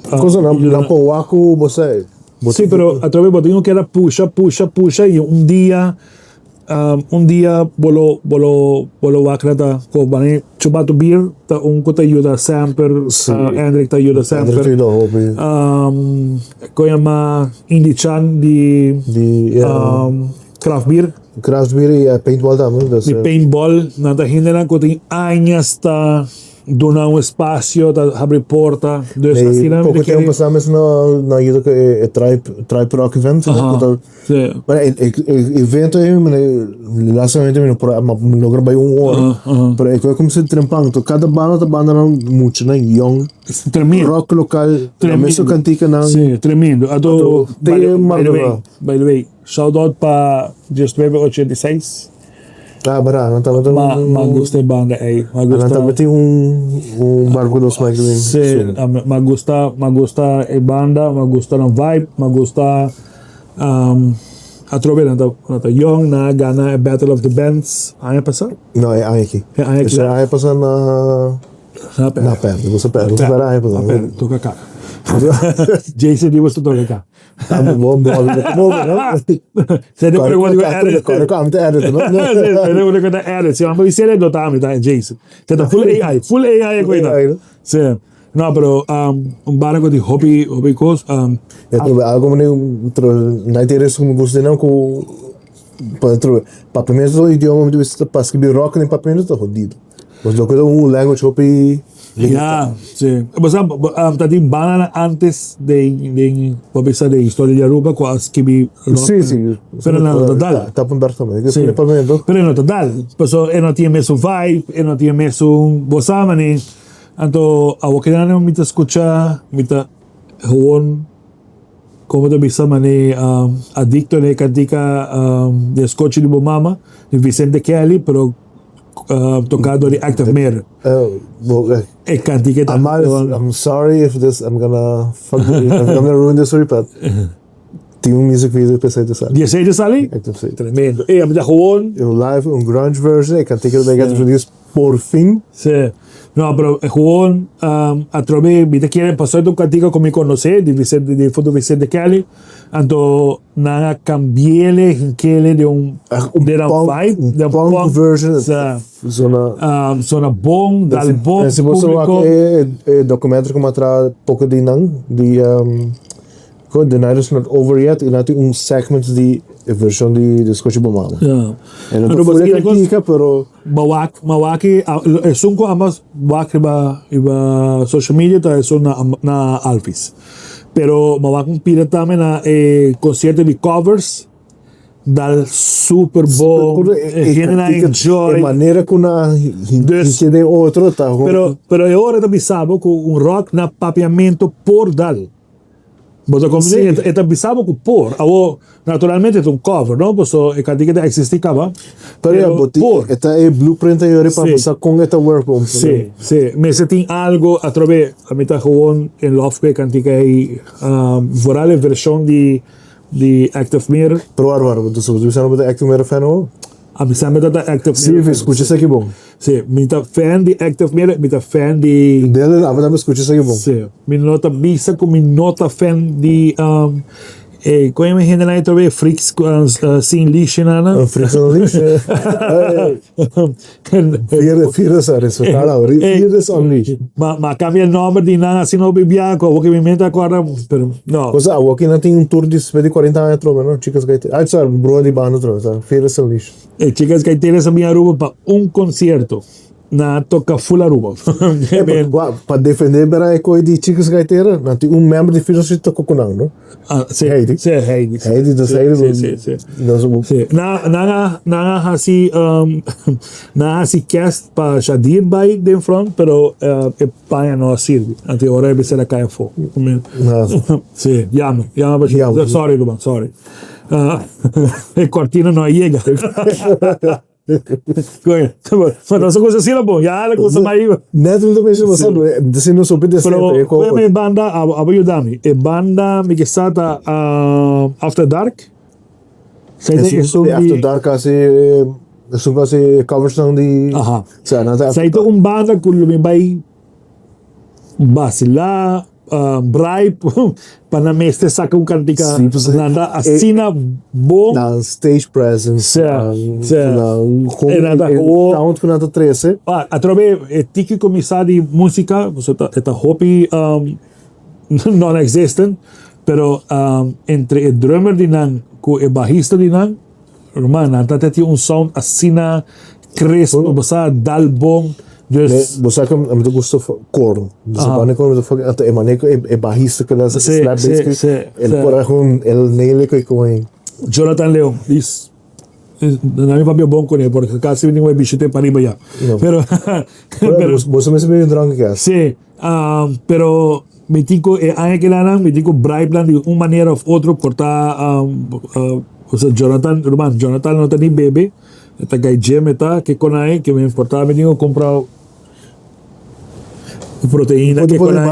Kosanan nan por wak ku bo sa.
Sí, pero atrobe bo tin ku keda pusha, pusha, pusha i un dia, un dia bo lo, bo lo, bo lo wak ta ku bani Chubato Beer ta un ku ta yuda semper, Hendrik ta yuda semper.
Hendrik ta yuda hopi.
Kon yama Indy Chan di Craft Beer.
Craft Beer i Paintball tambe.
Di Paintball, nan ta hendenan ku tin añas ta. Duna un espacio ta habri porta dus
Nee,
asina mi
poco
ta
tempo
kere.
pasá mes no no ayuda ku e e tribe tribe rock event
Aha,
ku ta
sí.
bueno e e e evento ei mi lastimamente mi no por a mi logra bai un ora
Aha, aha.
pero e kos kumsa trempan to kada banda ta banda nan muchanan yong
Tremendo.
rock lokal nan
Tremendo.
mesun kantikanan
Sí, tremendo. Anto,
Anto,
by
te
the, by the way,
madrugá.
by the way, shout out pa 19 86.
Ah, bara, nan tabata
Ma,
un...
ma gusta e banda ei. Ma
Nan
gusta...
tabatin un, un barco dos Mike den
Sí, ma gusta, ma gusta e banda, ma gusta nan vibe, ma gusta um, atrobe nan ta, nan ta young, nan a gana e Battle of the Bands aña pasá.
No, e aña aki.
E aña aki.
Ese aña pasá na...
Na perde.
Na perde, boso perde. Boso perde aña pasá.
Na perde, toca kaka. Jason di boso toca kaka.
Bo bo bo no?
Se de por word edit.
Kore ko amte edit no?
Se de por word edit. Si ambe bisele do ta amita Jason. Se ta full AI, full AI ko ita. Se. No, pero um, un barco di hopi hopi cos um
Ja, trobe algo mane tro night eres como gusto não ku pa trobe papiamento to idioma mi ta pa escribir rock den papiamento ta jodido. Pues lo que un language hopi
Ja, sí. Bo sa, ta tin bandanan antes den, den, bo bisa den historia di Aruba cu a skibi rock.
Sí, sí.
Pero nan no ta dal.
Tappenberg tambe.
Sí. Pero e no ta dal. Paso e no tin e mesun vibe, e no tin e mesun, bo sa mane. Anto awo kinan mi ta scucha, mi ta gewoon, como ta bisa mane, adicto na e cantica di e scochi di bo mama, di Vicente Kelly, pero Toca dor di Active Mirror. E cantica ta.
I'm sorry if this I'm gonna fuck I'm gonna ruin this for you but tin un music video pa esei ta sali.
Di esei ta sali?
Active si.
Tremendo. E a mi ta gewoon.
Un live un grunge version e cantica ta bay get produced por fin.
Si. No pero e gewoon atrobe mi ta kere pasobra ta un cantica cu mi conoce di Vicente di Foto Vicente Kelly anto Nan a cambiele hinkele den un den un vibe, den un
punk version.
Sa.
Zona.
Zona bon, dal bon
Si bo
publico.
wak e documentario ku mi a traha poko di nan, di The Night Is Not Over Yet, i nan tin un segment di e version di Scochi Bo Mama.
Ja.
E no ta full e cantica, pero.
Bo wak, ma wak esun ku amba wak riba riba social media ta esun na na Alphys. Pero ma wak un pida tambe na e concierto di covers dal super bon e hendenan enjoy.
E manera ku nan hinke den otro ta.
Pero pero e ora ta bisa bo ku un rock na papiamento por dal. Bo ta comprende? E ta bisa bo ku por. Awor, naturalmente e ta un cover, no? Paso e kantika ta existi kaba.
Pero ya, bo tin,
por.
e ta e blueprint ei ora pa
Sí.
bo sa kon e ta work bon.
Sí, sí. Mester tin algo atrobe. Mi ta gewoon in love ku e kantika ei. Vooral e vershon di di Active Mirror.
Pero wara wara, bo ta bisa bo ta Active Mirror fan awor?
Ami semper ta ta Active Mirror
Sí,
fan.
skucha esaki bon.
Sí, mi ta fan di Active Mirror, mi ta fan di.
Dele, abo tambe skucha esaki bon.
Sí, mi no ta bisa ku mi no ta fan di e kon yama e hendenan ei otra bes, Freaks sin leash nan.
Freaks on a leash. Fearless, respetá nan, Fearless on leash.
Ma a kambia e nòmber di nan asina hopi bianko, awor ke mi mente a kòrda, pero no.
Cosa, awor ki nan tin un tour di despues di kuarenta aña atrobe, no? Chicas Gaiteras, ay sorry, brua di banda atrobe, sa, Fearless on leash.
E Chicas Gaiteras a bin Aruba pa un concierto. Nan a toca full Aruba.
Pa defende bera e coi di Chicas Gaiteras, nan tin un member di Fearless si toca cu nan, no?
Ah, si.
Heidi.
Si, Heidi.
Heidi, dus Heidi.
Si, si, si. Si. Nan, nan a, nan a haci, nan a haci cast pa Shadir bay den front, pero e paña no a sirbi. Anto ora e mester a cay afo. Si, yama, yama pa Shadir. Sorry, ruman, sorry. E cortina no a yega. Ma nos a cosa asina bon, ya la cosa mai.
Net mi ta pensa bo sa, si nos hopi decente.
Pero koe mi banda, abo yuda mi. E banda mi ke sa ta After Dark.
After Dark hasi, esun ku hasi covers nan di.
Aha. Sa ta un banda ku lo mi bai basila. Bribe pa nan mester saca un cantica nan ta asina bon.
Nan stage presence, nan sound cu nan ta trece.
Atrobe e tiki cu mi sa di musica, pasobra e ta hopi non existent, pero entre e drummer di nan cu e bahista di nan, Ruman, nan ta tin un sound asina crisp, bo sa dal bon, dus.
Bo sa cu mi ta gusta Korn, dus e banda Korn mi ta fucking, anto e manera cu e bahista cu ta slap bass el por a gewoon el nail e cu e.
Jonathan Leon, dis, nan mi papia bon cune porque casi mi tin cu e bishita pariba ya, pero.
Bo sa mester bebe drank ya.
Si, pero mi tin cu e aña kilanan mi tin cu bribe nan di un manera of otro por ta. Osea Jonathan, ruman, Jonathan no ta ni bebe, e ta gai gym e ta, ke konai, ke mi importa, mi tin ku kumpra proteina, ke konai.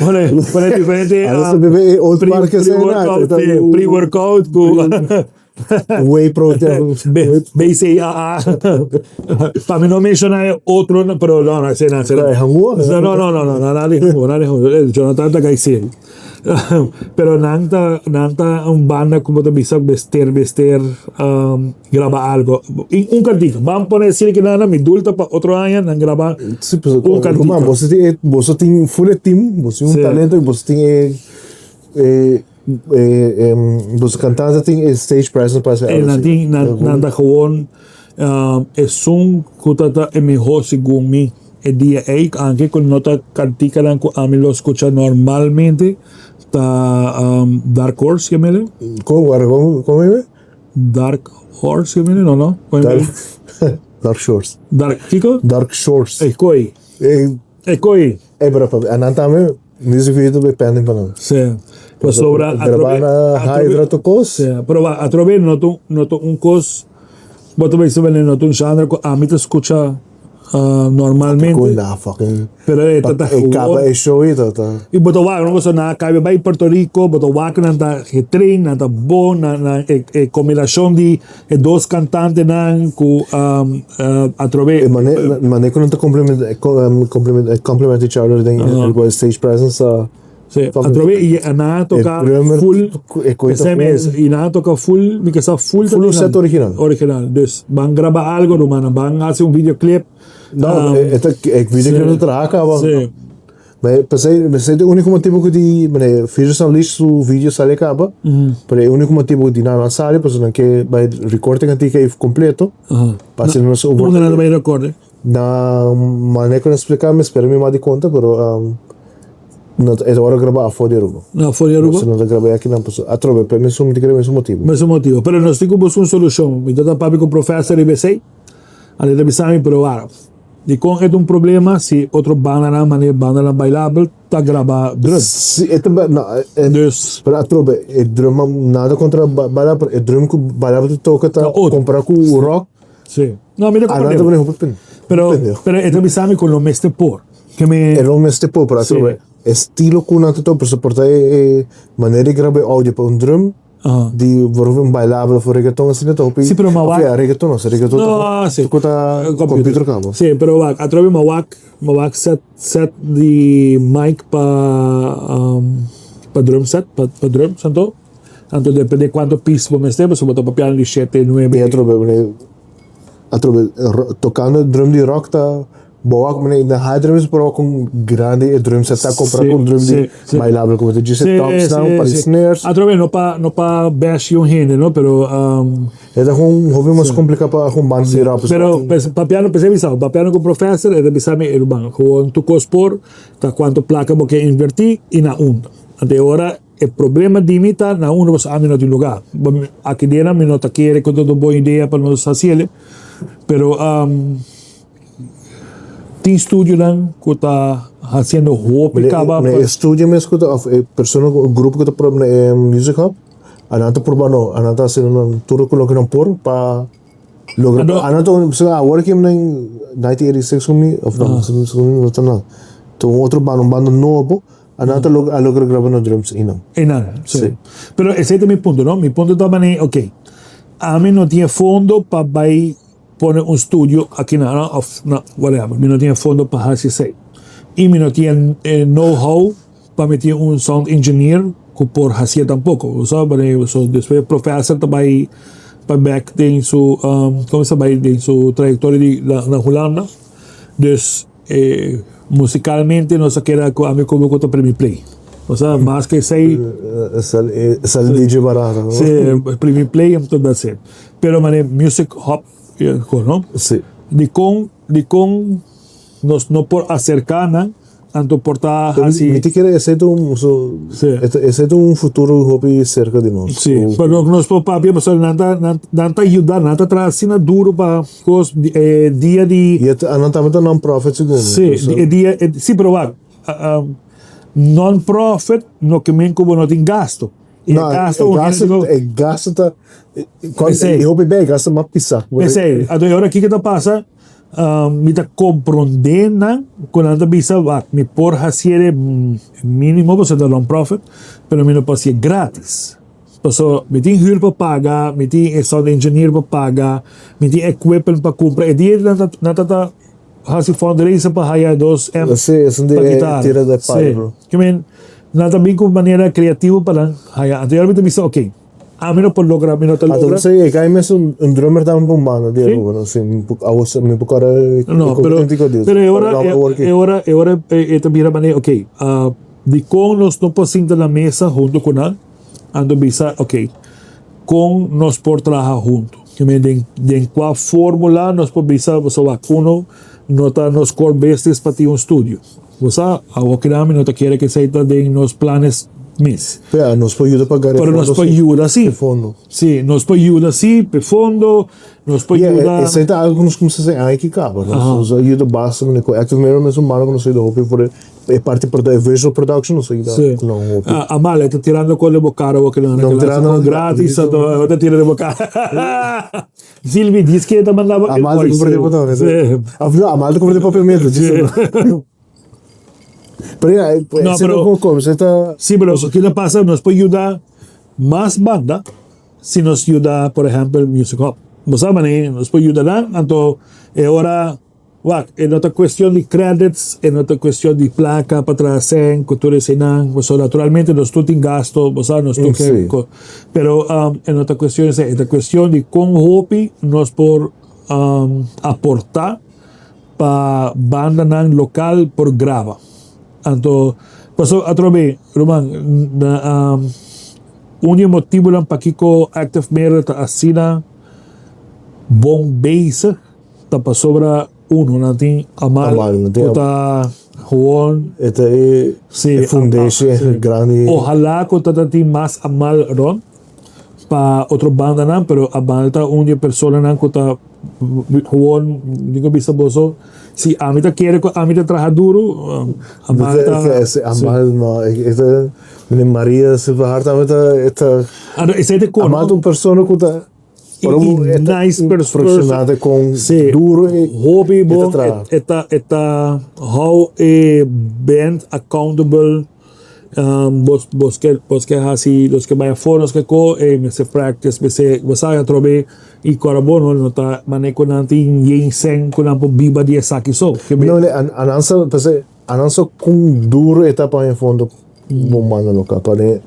Pone, pone diferente pre-workout ku
Whey protein.
BCAA. Pa mi no menshona e otro, pero no, no, esei no, esei no. No, no, no, no, nada di hangu, nada di hangu. Jonathan ta gai serio. Pero nan ta nan ta un banda ku bo ta bisa mester mester graba algo. Un kantika. Ban pone esei ki nan mi dulta pa otro aña nan graba un kantika.
Boso tin e boso tin full e team, boso tin un talento y boso tin e e e boso kantante tin e stage presence pa hasi
algo. Nan tin nan ta gewoon esun ku ta ta e miho segun mi. E dia ei, anke ku no ta kantikanan ku ami lo skucha normalmente, ta Dark Horse ke mele.
Kon, wara, kon, kon mele?
Dark Horse ke mele? No, no. Kon
mele? Dark Shores.
Dark, kiko?
Dark Shores.
E koi. E koi.
E pero pa, anan tambe music video ta pending pa nan.
Sí. Pasobra
atrobe. Graba na Hydra tur kos.
Sí, pero atrobe no ta, no ta un kos, bo ta bisa no ta un genre ku ami ta skucha. Normalmente.
Con la fucking.
Pero e ta ta
E caba e show y ta ta.
Y bo ta wak no pasobra nan a caba bay Puerto Rico bo ta wak nan ta getrain nan ta bon nan nan e e combinacion di e dos cantantenan cu atrobe.
E mane mane cu nan ta compliment compliment each other den e stage presence ta.
Sí, atrobe y nan a toca full esei mes y nan a toca full mi ke sa full
ta full set original
original dus ban graba algo rumannan ban haci un videoclip
no e ta e videoclip ta traha caba
sí
ma pesey pesey ta e unico motibo cu di mane Future Unleashed su video sali caba pero e unico motibo cu di nan a sali pasobra nan ke bay record e cantica ey completo pa asina nos
unda nan ta bay record
Na manera ku nan splika mi spera mi mas di konta pero no ta e ta ora graba afó di Aruba.
Na afó di Aruba?
Si no ta graba aki nan pasobra atrobe pa e mesun mi ta kere mesun motibu.
Mesun motibu pero nos tin ku buska un solushon mi ta ta papia ku professor riba esei anto e ta bisa mi pero wara dikon e ta un problema si otro bandanan manera bandanan bailabel ta graba drum.
Si e ta no e
Dus.
Pero atrobe e drum nada kontra bailabel pero e drum ku bailabel ta toka ta kompara ku rock.
Sí. No, mi ta
Ah, nan ta pone hopi pen.
Pero, pero e ta bisa mi ku lo mester por. Ke mi.
E lo mester por, pero atrobe e estilo ku nan ta toka, por soporta e manera di graba e audio pa un drum, di por un bailabel of un reggaeton asina ta hopi.
Sí, pero ma wak.
Of ya, reggaeton no, si reggaeton ta
No, sí.
ku ta computer kaba.
Sí, pero wak, atrobe ma wak, ma wak set, set di mic pa, pa drum set, pa drums anto. Anto depende cuanto piece bo mester pasobra bo ta papiando di shete, nuebe.
Mi atrobe mane atrobe tocando drum di rock ta bo wak mane na high drums por wak con grandi e drum set ta compara con drum di bailable como ta djis e tops nan pa di snares.
Atrobe no pa no pa bash un hende no pero.
E ta un hopi mas complica pa un banda di rock.
Pero papiando p'esei bisa papiando cu professor e ta bisa mi ruman gewoon tur cos por ta cuanto placa bo ke inverti y na unda. Anto e ora. E problema di mi ta na unda pasobra ami no tin lugar. Aki dena mi no ta kere ku ta un bon idea pa nos hasiel, pero tin studionan ku ta hasiendo hopi kaba.
Ma e studio mes ku ta of e persona ku e grupo ku ta proba na e music hub anan ta proba no anan ta hasiendo nan tur loke nan por pa logra anan ta awor aki nan 1986 ku mi of no no ta nan ta un otro banda un banda nobo. Anan ta a logra graba na drums einan.
Einan, sí. Pero esei ta mi punto, no? Mi punto ta manera, ok, ami no tin e fondo pa bai pone un studio aki nan, no, of no, whatever. Mi no tin e fondo pa hasi esei. I mi no tin e know-how. Pa mi tin un sound engineer ku por hasié tampoko. Bo sa manera so despues professor ta bai pa bek den su komo sa bai den su trayektoria di na Hulanda. Dus e musikalmente nos a keda ku ami komo ku ta primi play. Bo sa mas ke esei.
Sal DJ barato no?
Si primi play anto that's it. Pero manera music hub no?
Si.
Dikon dikon nos no por aserká nan? Anto por ta hasi.
Mi ta kere esei ta un esei ta un futuro hopi serka di nos.
Si, pero nos por papia pasobra nan ta nan ta yuda nan ta traha asina duro pa kos e dia di.
I nan tambe ta non profit segun mi.
Si, e dia si pero wak non profit no ke men ku bo no tin gasto. E gasto
un hende ku. E gasto ta e hopi bei gasto mas pisa.
Esei, anto e ora kiko ta pasa? Mi ta komprondé nan ku nan ta bisa, wak, mi por hasié e mínimo pasobra ta non-profit, pero mi no por hasié grátis. Pasobra mi tin hür pa paga, mi tin e sound engineer pa paga, mi tin equipment pa kumpra. E dia nan ta nan ta ta hasi fundraiser pa haya dos amp pa kitara. Sí, ke men nan ta bin ku manera kreativo pa nan haya. Anto mi ta bisa, oke. Ami no por logra, mi no ta logra.
Anto e kai mes un drummer tambe pa un banda di Aruba, no? Si, awo mi por kòrda
No, pero, pero e ora, e ora, e ora e ta bira manera, ok, dikon nos no por sinta na mesa hunto ku nan, anto bisa, ok, kon nos por traha hunto? I mean, den, den kua formula nos por bisa, pasobra wak, uno no ta nos core business pa tin un studio. Bo sa, awor ki nan mi no ta kere ku esei ta den nos planes mes.
Pea, nos por yuda paga e
Pero nos
fondo
por
si.
yuda si.
E fondo.
Si, nos por yuda si p'e fondo, nos por
Yeah,
yuda.
esei ta algu ku nos kuminsá hasi aña ki kaba. Nos nos a yuda basta manera ku Active Mirror mes un banda ku nos a yuda hopi for e parti e visual production nos a yuda
Si.
ku nan hopi.
Ah, Amal, e ta tirando kos den bo kara awor ki nan
No,
a
tirando
kos gratis, anto e ta tira den bo kara. Silvi diz que ta mandaba
Amal ta comprende botones.
Sí.
No, Amal ta comprende papiamento.
Sí.
Pero ya,
No,
ese
pero-
no como, ese ta
Sí, pero kiko ta pasa, nos por yuda mas banda si nos yuda, por ehempel, Music Hub. Bo sa manera, nos por yuda nan, anto e ora Wak, e no ta cuestion di credits, e no ta cuestion di placa pa traha cen cu tur eseinan, pasobra naturalmente nos tur tin gasto, bo sa, nos tur ke, pero e no ta cuestion esei, e ta cuestion di con hopi nos por aporta pa bandanan local por graba. Anto, pasobra atrobe, ruman, na un di e motibonan pakico Active Mirror ta asina bon bezig, Ta pasobra uno nan tin amal ku ta gewoon.
E ta e fundeshi grandi.
Ohala ku ta tin mas amal rond pa otro bandanan pero amal ta un di e personanan ku ta gewoon mi ku bisa boso si ami ta kere ku ami ta traha duru amal ta.
Amal no e ta Maria Silva Hart tambe ta.
Esei ta kono.
Amal ta un persona ku ta.
Pero e nice
impresionante con
sí,
duro e
hopi
bo
e e ta e ta how e band accountable um, bos bos ke bos ke hasi los ke bai afó los ke ko e mester practice mester bo sa atrobe i kora bo no no ta mane ku nan tin yen sen ku nan por biba di esaki so ke
No, anan sa p'esei anan sa kon duro e ta pa e fondo bo manda loka pa den.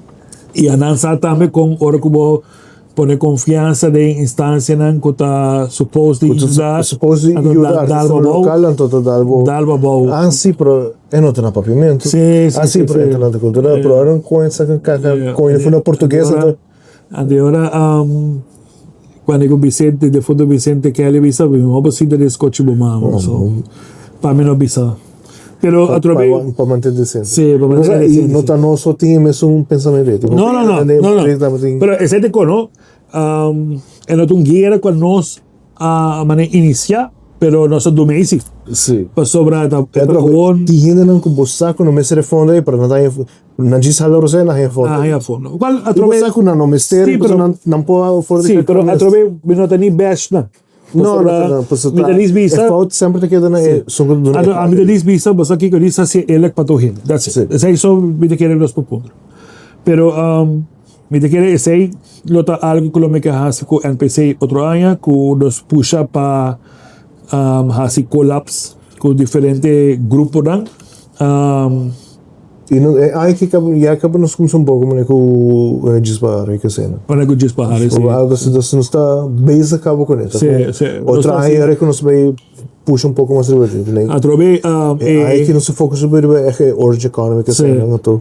I anan sa tambe kon ora ku bo Pone konfiansa den instansianan ku ta supos di yuda.
Supos di yuda artistanan lokal anto ta dal bo.
Dal bo abou.
Ah si pero e no ta na papiamentu.
Si si
Ah si pero e ta na ta kultura pero ora nan koña sa kaka koña for na portugues anto.
Anto e ora cuando ku Vicente defunto Vicente Kelly bisa mi no por sinta den skochi bo mama so pa mi no bisa. Pero atrobe.
Pa mantené decente.
Sí, pa mantené decente.
I no ta nos so tin e mesun pensamentu ei.
No, no, no. No, no. Pero esei ta kono. E no ta un guera ku nos a manera inisiá, pero nos a duna ei sí.
Sí.
Pasobra ta gewoon.
Tin hendenan ku bo sa ku no mester e fondo ei, pero nan ta haña, nan djis hala rosé nan haña fondo.
Nan haña fondo. Kual atrobe.
I bo sa ku nan no mester, pasobra nan por afòrdi.
Sí, pero atrobe mi no ta ni bèsh nan.
No, no, no, pasobra
mi ta lis bisa.
E fout semper ta keda na e esun ku duna e
Anto ami ta lis bisa boso kiko lis hasi eerlijk pa tur hende. That's it. Esei so mi ta kere nos por puntra. Pero mi ta kere esei lo ta algo ku lo mi ke hasi ku NPC otro aña ku nos pusha pa hasi collabs ku diferente gruponan.
I no, e ai ki kaba, ya kaba nos kumsa un poko manera ku djis pa hari ke sena.
Manera ku djis pa hari, si.
Algo asi, dus nos ta bezig kaba kuné.
Si, si.
Otro aña yora ku nos bai pusha un poko mas riba dje.
Atrobe,
e ai ki nos ta focus riba e orange economy ke sena, anto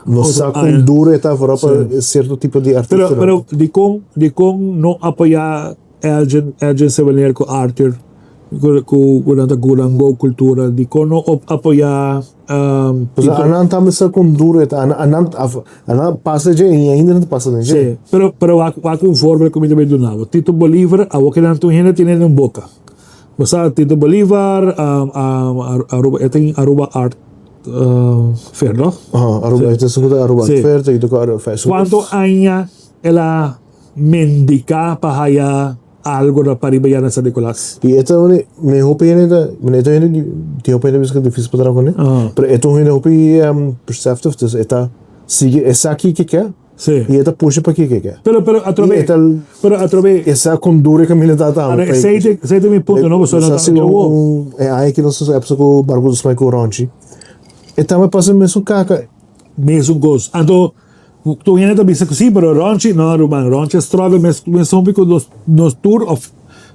nos sa kon duro e ta vooral pa sierto tipo di artistanan.
Pero, pero dikon, dikon no apoya Elgin, Elgin Seveneer ku Arthur ku ku nan ta Gurango Cultura, dikon no apoya
Pues anan tambe sa kon duro e ta, anan anan pasa dje i ainda nan ta pasa den dje.
Si, pero pero wak wak un voorbeeld ku mi ta bay duna bo, Tito Bolivar awor ke nan tur hende tene den boka. Bo sa Tito Bolivar Aruba e tin Aruba Art Fair no?
Aha, Aruba, e ta esun ku ta Aruba Art Fair, ta ku Aruba Fashion.
Kuantu aña el a mendiká pa haya algo na pariba ya na San Nicolas.
I e ta un mi hopi hende ta mi e ta un hende tin hopi hende bisa ku difísil pa traha kuné pero e ta un hende hopi perceptive dus e ta sigui e sa kiko e ke i e ta pusha pa kiko e ke.
Pero pero atrobe
I e ta
pero atrobe
e sa kon duru e kaminda ta tambe.
Ahora esei ta esei ta mi punto no pasobra
Nos a hasi un e aña ki nos a episode ku Barbudo Smai ku Ronchi e tambe pasa mesun kaka.
Mesun kos anto Tur hende ta bisa ku si, pero Ronchi, no ruman, Ronchi a struggle mes mes hopi ku nos nos tur of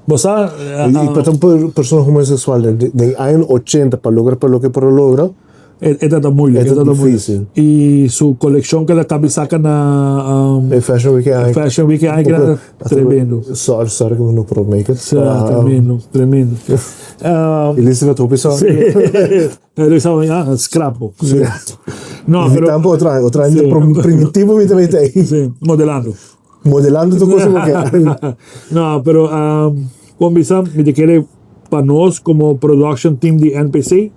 bo sa.
I pa ta un persona homosexual den aña ochenta pa logra pa loke por a logra.
E ta ta moeilijk,
e ta dificil.
I su coleccion ku el a kabi saka na.
E fashion week e aña.
Fashion week e aña kila ta tremendo.
Sorry, sorry ku mi no por make it.
Sa, tremendo, tremendo.
Elizabeth hopi sorry.
Pero esa ya scrapo. Sí.
No, pero tampo otro año, otro año sí. Primitivo mi también ahí.
Sí, modelando.
Modelando tu cosa porque.
No, pero um, con bisa mi te quiere pa nos como production team di NPC,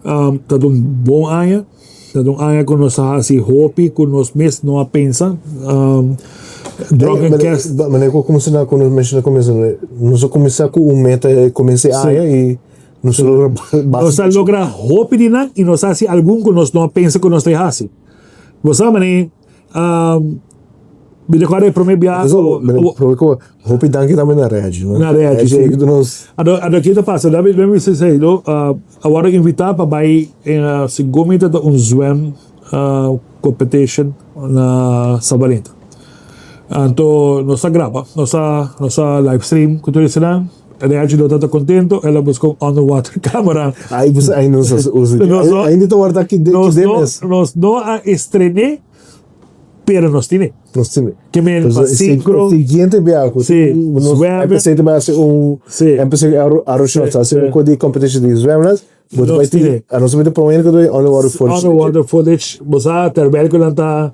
um, ta un bon año. Ta un año cu nos a haci hopi cu nos mes no a pensa. Um, Drunken Cast.
Meneer, como se na cuando menciona comienzo, nos a comienza cu un meta, comienza año y Nos a logra basta.
Nos a logra hopi di nan i nos a hasi algun ku nos no a pensa ku nos ta hasi. Bo sa manera, mi rekorda e prome biaha ku.
Hopi danki tambe na Reggie.
Na Reggie, si. Ado, ado ki ta pasa? Dame, dame bisa esei, no? A wòrdu invitá pa bai segun mi ta ta un zwem competition na Sabaneta. Anto nos a graba, nos a, nos a live stream ku tur esnan. Reggie no tabata contento, el a busca un underwater camera.
Ay, pues ay no sa usa.
Nos no,
Ainda ta warda ki de,
nos
ki
no,
mes.
nos no a estrené, pero nos tiene.
Nos tiene.
Ke men pa
Entonces,
sincro.
el siguiente biaha ku
Sí,
nos
zwemmen.
MPC ta bai hasi un
Sí.
MPC Arusha
Sí,
ta hasi
sí.
un di competition di zwemles. Bo ta
Nos
bai tin,
tiene.
a nos ta promé ku ta underwater footage.
Underwater footage, bo sa terwijl ku nan ta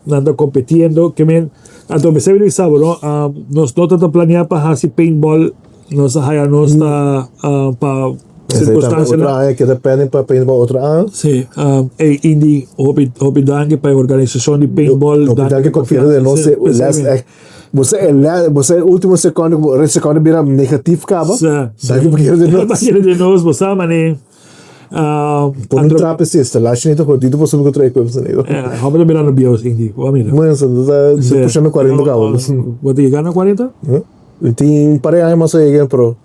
nan ta competiendo, ke men, anto mi sabi bisa bo no, nos no ta planea pa hasi paintball, nos a haya nos ta pa circunstancianan.
Otro aña keda pending pa paintball otro aña.
Sí, ey Indy, hopi hopi danki pa e organisacion di paintball.
Hopi danki confiando den nos, last Bo sa e la, bo sa e ultimo secondo ku bo secondo bira negatif kaba.
Sa, sa.
Danki pa kere den nos.
Pa kere den nos, bo sa mane.
Pon un trape si instalatie ta jodido pasobra ku trae equipment amigo.
Ja, hopi ta mirando bios Indy, bo a mira.
Bueno, sa ta
Sí.
pushando 40 kaba.
Bo ta yega na 40?
Tin un par de aña mas a yega pero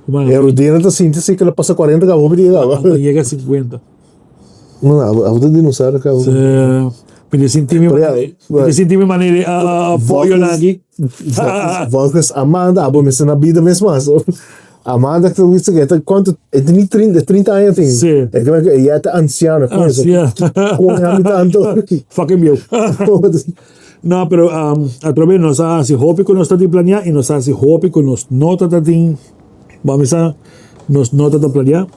e rutina ta sinti si ke lo pasa 40 kaba hopi ta yega kaba.
Ta yega 50.
No, abo ta dinosaurio kaba.
Sí. Mi ta sinti mi, mi ta sinti mi manera di pollo nan aki.
Volgens Amanda, abo mester na bida mes mas. Amanda ta bisa ke ta kuantu, e tin ni 30, 30 aña tin.
Sí.
E ta e ya ta anciano.
Anciano.
Kon ami tanto.
Fucking bieu. No, pero atrobe nos a hasi hopi ku nos ta tin planea i nos a hasi hopi ku nos no ta ta tin. Bo a misa nos no ta ta planea,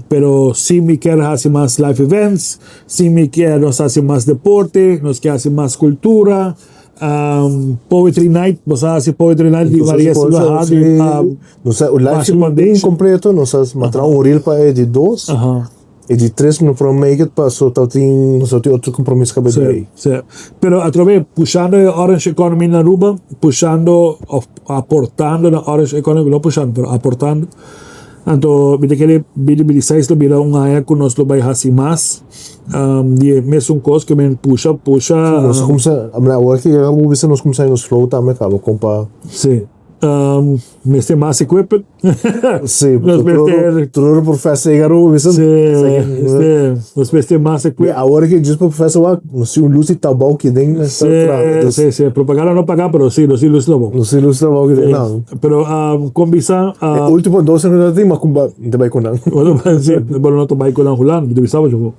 pero si mi kier hasi mas live events, si mi kier nos hasi mas deporte, nos kier hasi mas cultura, poetry night, bo sa hasi poetry night di Maria Silva Hardy,
Nos a un live stream completo, nos a matra un reel pa e di dos. E di tres no por make it paso tabatin nos tabatin otro compromiso caba di ei.
Sí, sí. Pero atrobe pushando e Orange Economy na Aruba, pushando of aportando na Orange Economy, no pushando, pero aportando. Anto mi ta kere bini bini seis lo bira un aña ku nos lo bai hasi mas di e mesun kos ke men pusha, pusha.
Nos a kumsa, awor ke yega bo bisa nos kumsa nos flow tambe kaba kon pa.
Sí. Mester mas equipment.
Sí,
Nos mester.
Tur professor yega Aruba bisa.
Sí, sí, nos mester mas equipment.
Awor ke just pa professor wak, nos tin un luz di tabao ki den
Sí, sí, sí, propaganda no paga, pero sí, nos tin luz di tabao.
Nos tin luz di tabao ki den, no.
Pero kon bisa.
E ultimo dos aña nos tin, ma ku ta bai ku nan.
Sí, pero no ta bai ku nan Hulanda, mi ta bisa bo yo.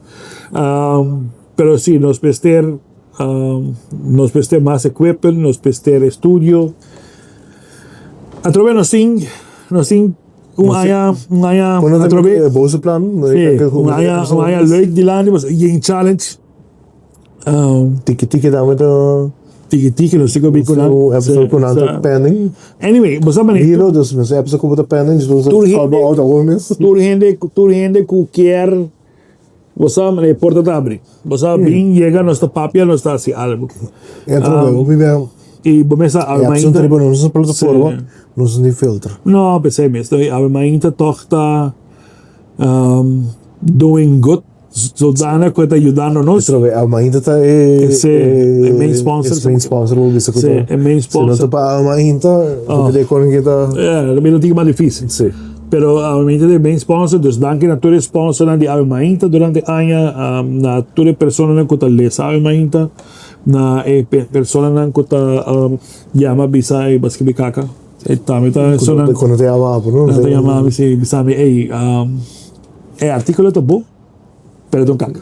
Pero sí, nos mester. Nos mester mas equipment, nos mester estudio. Atrobe nos tin, nos tin un aña, un aña, atrobe.
Boso plan?
Sí, un aña, un aña leuk dilanti, pasobra yen challenge.
Tiki tiki tambe ta.
Tiki tiki nos tin ku bin ku nan.
Un episode ku nan ta pending.
Anyway, bo sa manera.
Hilo, dus nos episode ku bo ta pending, dus nos call bo out awor mes.
Tur hende, tur hende ku kier. Bo sa e porta ta abri. Bo sa bin yega nos ta papia nos ta hasi algo.
E trobe hopi bia.
Y bo mester
awe mainta. E nos usa plataforma nos no tin filter.
No pesey mes awe mainta toch ta doing good zodanig cu e ta yudando nos.
E trobe awe mainta ta e
e main sponsor.
E main sponsor bo bisa cu ta.
E main sponsor.
Si no ta pa awe mainta hopi de con ke ta.
E ta bira un tiki mas dificil.
Si.
Pero Ave Mainta ta e main sponsor, dus danki na tur e sponsornan di Ave Mainta durante aña, na tur e personanan ku ta lesa Ave Mainta, na e personanan ku ta yama bisa ey bo a skibi kaka, e tambe ta esunnan
Ku no ta yama abo no?
Nan ta yama mi si bisa mi ey e artikulo ta bon. Pero ta un kaka.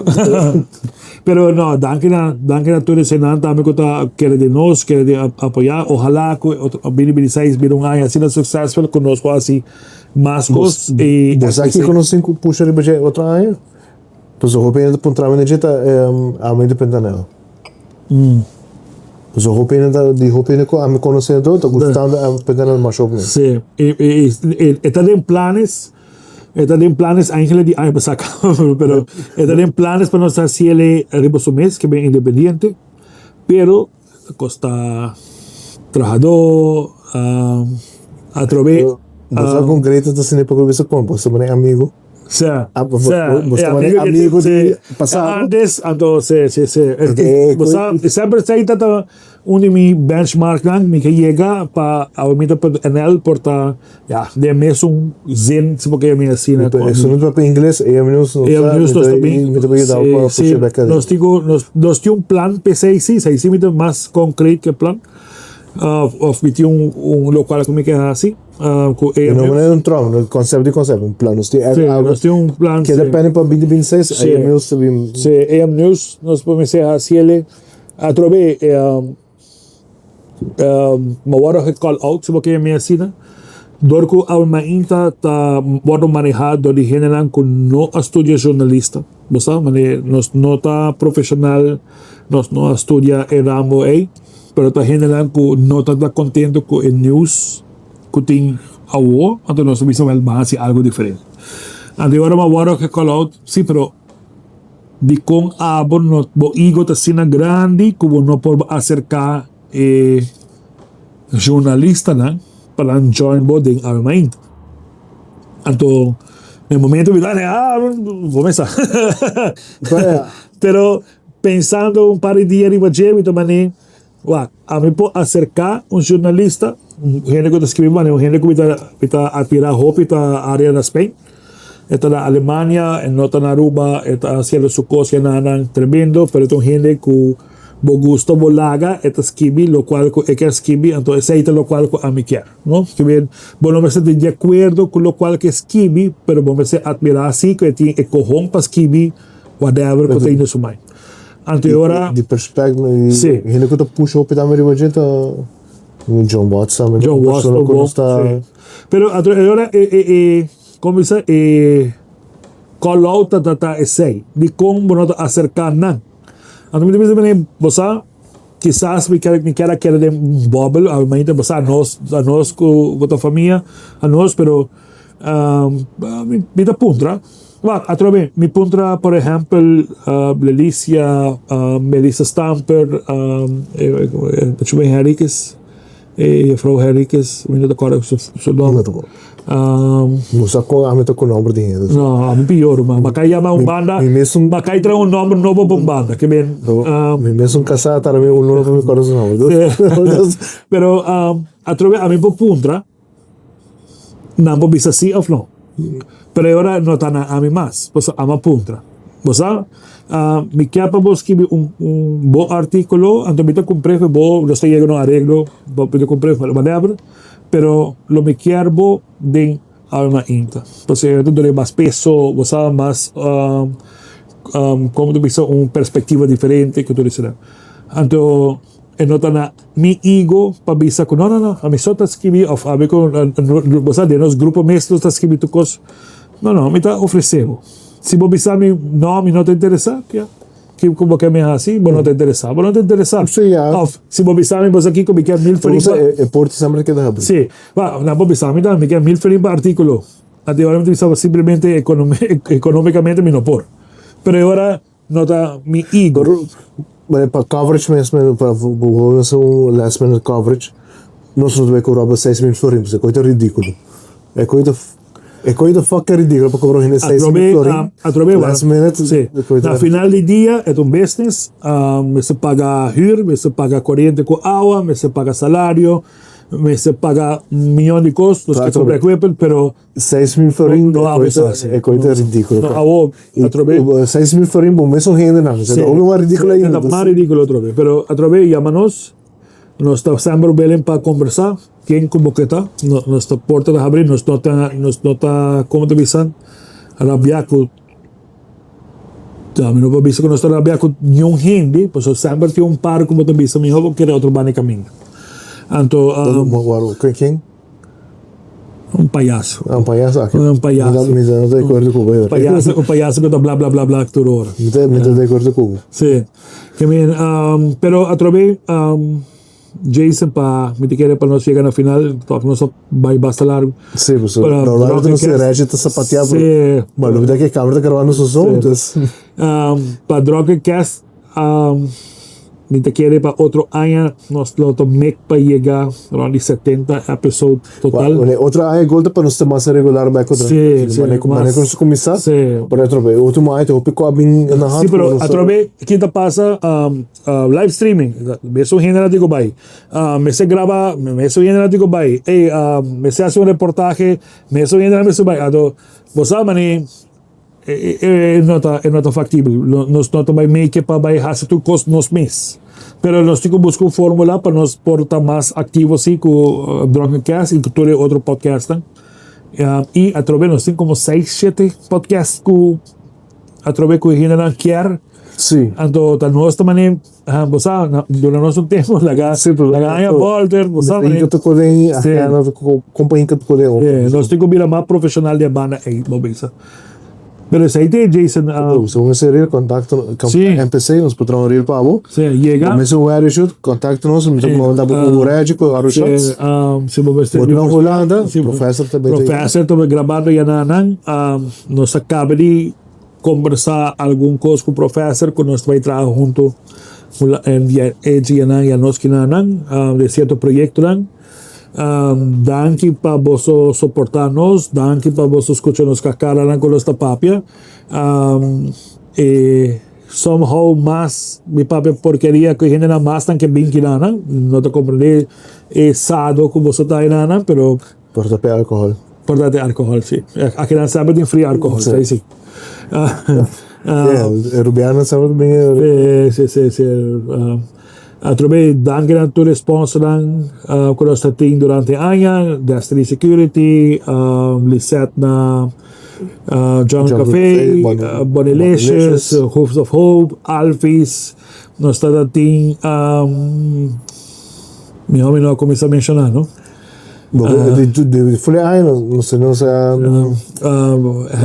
Pero no, danki na, danki na tur esenan tambe ku ta kere den nos, kere den apoyá. Ohalá ku bini bini seis bira un aña asina successful ku nos por hasi mas kos i.
Bo sa kiko nos tin ku pusha riba dje otro aña? Pasobra hopi hende ta puntra mi na dje ta ami ta Pentanel. Pasobra hopi hende ta di hopi hende ku ami konosé anto ta gustando Pentanel masha hopi.
Sí, e ta den planes. E ta den planes eigenlijk di aña pasá kaba, pero e ta den planes pa nos hasi el riba su mes, ke ben independiente, pero ta kosta trahadó, atrobe.
Bo sa kon Greta ta sinti pa ku bisa kon, bo ta manera amigo.
Sa,
sa, bo ta manera amigo di pasado.
Antes, anto, si, si, si. Bo sa, semper esei ta ta. Un di mi benchmarknan mi ke yega pa awe mi ta pa NL por ta ya den mesun zin si bo ke yam'e asina.
Pero no ta papia ingles AM News no sa
mi ta
mi ta yuda bo pa pusha bek
adi. Nos tin ku nos tin un plan p'esei si esei si mi ta mas concreet ke plan of mi tin un lokual ku mi ke hasi ku AM
News. No manera un trom no concept di concept un plan nos tin
nos tin un plan
si. Keda pende pa binti binti seis AM News ta bin.
Si AM News nos por mester hasi ele. Atrobe e mi a wòrdu gecall out si bo ke mi asina dor ku awe mainta ta wòrdu maneha dor di hendenan ku no a studia journalista bo sa manera nos no ta profesional nos no a studia e ramo ei pero ta hendenan ku no ta ta kontento ku e news ku tin awo anto nos ta bisa wèl ban hasi algu diferente anto e ora mi a wòrdu gecall out si pero. Dikon abo no bo ego ta asina grandi ku bo no por aserká e journalistanan pa nan join bo den Awe Mainta? Anto na e momento mi ta ah bo mester sa. Pero pensando un par di dia riba dje mi ta mane wak ami por aserká un journalista un hende ku ta skribi mane un hende ku mi ta mi ta admirá hopi ta Ariel Raspein. E ta na Alemania, e no ta na Aruba, e ta haciendo su cos ya nanan tremendo, pero e ta un hende cu bo gusta bo laga, e ta skibi locual cu e kier skibi, anto esey ta locual cu ami kier, no? Kiben, bo no mester tin di acuerdo cu locual cu e skibi, pero bo mester admira si cu e tin e cohon pa skibi whatever cu ta yendo su mind. Anto e ora.
Di perspectiva, di hende cu ta pusha hopi tambe riba dje ta John Watts tambe,
John Watts
persona cu nos ta.
Pero anto e ora e e e. Kon bisa e call out ta ta esei? Dikon bo no ta aserká nan? Anto mi ta bisa mene, bo sa, kisas mi kier mi kier a keda den un bubble, awe mainta bo sa anos, anos ku bo ta famia, anos, pero mi ta puntra, wak atrobe mi puntra por ehèmpel Lelicia, Melissa Stamper, Henriquez. E juffrouw Henriquez, mi no ta kòrda su nòmber.
No sa kon ami ta ku nòmber di hende.
No, ami pior man. M'a kai yama un banda, m'a kai traha un nòmber nobo pa un banda. Ke men.
Mi mesun kasá ta mi un luna pa mi kòrda su nòmber.
Pero. Atrobe ami por puntra, nan por bisa si of no. Pero e ora no ta na ami mas, pasobra ami a puntra. Bo sa, mi kier pa bo skibi un un bon artíkulo, anto mi ta kumpr'é ku bo, nos ta yega na un areglo, bo ta kumpr'é, whatever, pero lo mi kier bo den Awe mainta. Pasobra e ta duna mas peso, bo sa, mas, como ta bisa, un perspectiva diferente cu tur esnan. Anto e no ta na mi ego pa bisa cu no, no, no, ami so ta skibi of ami cu, bo sa, den nos grupo mes nos ta skibi tur cos. No, no, mi ta ofrece bo. Si bo bisa mi, no, mi no ta interesa, ya. Kiko bo ke mi hasi? Bo no ta interesá. Bo no ta interesá.
Sí, ya.
Of, si bo bisa mi, bo sa kiko mi ke mil florin pa.
E porta semper ta keda habrí.
Sí. Ba, nan bo bisa mi tambe, mi ke mil florin pa artíkulo. Anto e ora mi ta bisa bo simplemente ekonómikamente mi no por. Pero e ora no ta mi ego.
Pero, pa coverage mes, pa bo hasi un last minute coverage, nos no ta bai kobra bo 6000 florin, pasobra e kos ta ridíkulo. E kos ta. E koe ta fucking ridículo pa cobra un hende 6 mil florin.
Atrobe,
Last minute.
Sí. Na final di dia e ta un business. Mester paga huur, mester paga coriente cu awa, mester paga salario, mester paga un miyon di cos. Nos ke cumpra equipment, pero
6 mil florin
no abo sa asi.
E koe ta ridículo.
No, awo atrobe.
6 mil florin bo mesun hendenan.
Sí.
Ta hopi mas ridículo ainda.
Ta mas ridículo atrobe. Pero atrobe yama nos. Nos ta semper willing pa conversa. Ken ku bo ke ta, nos ta porta ta habri, nos no ta, nos no ta, komo ta bisa, rabia ku, mi no por bisa ku nos ta rabia ku niun hende, pasobra semper tin un par ku bo ta bisa mihor bo kere otro banda di kaminda. Anto,
Ken?
Un payaso.
Un payaso, oké.
Un payaso.
Mi ta di akuerdo ku bo.
Payaso, un payaso ku ta bla bla bla bla tur ora.
Mi ta di akuerdo ku bo.
Sí. Ke men, pero atrobe. Jason pa mi ta kere pa nos yega na final tok nos a bai basta largo.
Sí, pasobra normalmente nos tin Reggie ta sapatea pero
Sí.
bueno lo bida ke camera ta grabando su so entonces.
Pa Drunken Cast mi ta kere pa otro aña nos lo ta mek pa yega rond di 70 episode total.
Bueno, otro aña gol ta pa nos ta mas regular bek otra.
Sí, sí.
Mane ku nos kuminsá.
Sí.
Pero atrobe ultimo aña ta hopi ku a bin na hand.
Sí, pero atrobe kin ta pasa Live streaming, mesun hendenan tin ku bai. Mester graba, mesun hendenan tin ku bai. Ey, mester hasi un reportahe, mesun hendenan mester bai. Anto, bo sa mane e no ta, e no ta faktibel. Nos no ta bai meke pa bai hasi tur kos nos mes. Pero nos tin ku buska un formula pa nos por ta mas aktivo si ku Drunken Cast i ku tur e otro podcastnan. I atrobe nos tin komo seis, shete podcast ku atrobe ku e hendenan kier.
Sí.
Anto ta nos ta mane, bo sa, duna nos un tempo, laga,
Sí, pero
laga aña bolter, bo sa mane.
Hinka ta koden,
Sí.
agenda ta kompa hinka ta koden otro.
Sí, nos tin ku bira mas profesional di e banda ei, bo bisa. Pero esei te, Jason,
Si bo mester ril, kontakto,
Sí.
MPC, nos por traha un ril pa bo.
Sí, yega.
Bo mester un wedding shoot, kontakto nos, mi ta manda bo ku Reggie ku Haru
Sí,
Shots.
si bo mester.
Bo ta na Hulanda,
Sí,
professor ta bay.
Professor ta bay grabando ya na nan. Nos a kaba di Kombersá algun kos ku profèser ku nos ta bai traha huntu e dianan i anochinan den sierto proyektonan. Danki pa boso soportá nos, danki pa boso skucha nos kakaranan ku nos ta papia. E somehow mas mi papia porkeria ku e hendenan mas nan ke bin kinanan. No ta komprendé e sado ku boso ta enanan pero.
Por ta pe alcohol.
Por ta te alcohol, sí. Aki nan semper tin free alcohol,
sí.
Sí.
Yeah, e Rubiano semper tin.
Sí, sí, sí. Atrobe danki na tur e sponsornan ku nos ta tin durante e aña, Destiny Security, Lisette na Jungle Cafe, Bonilicious, Hoofs of Hope, Alphys, nos ta tin, mihor mi no a kuminsá menshoná, no?
Di fule aña nos nos a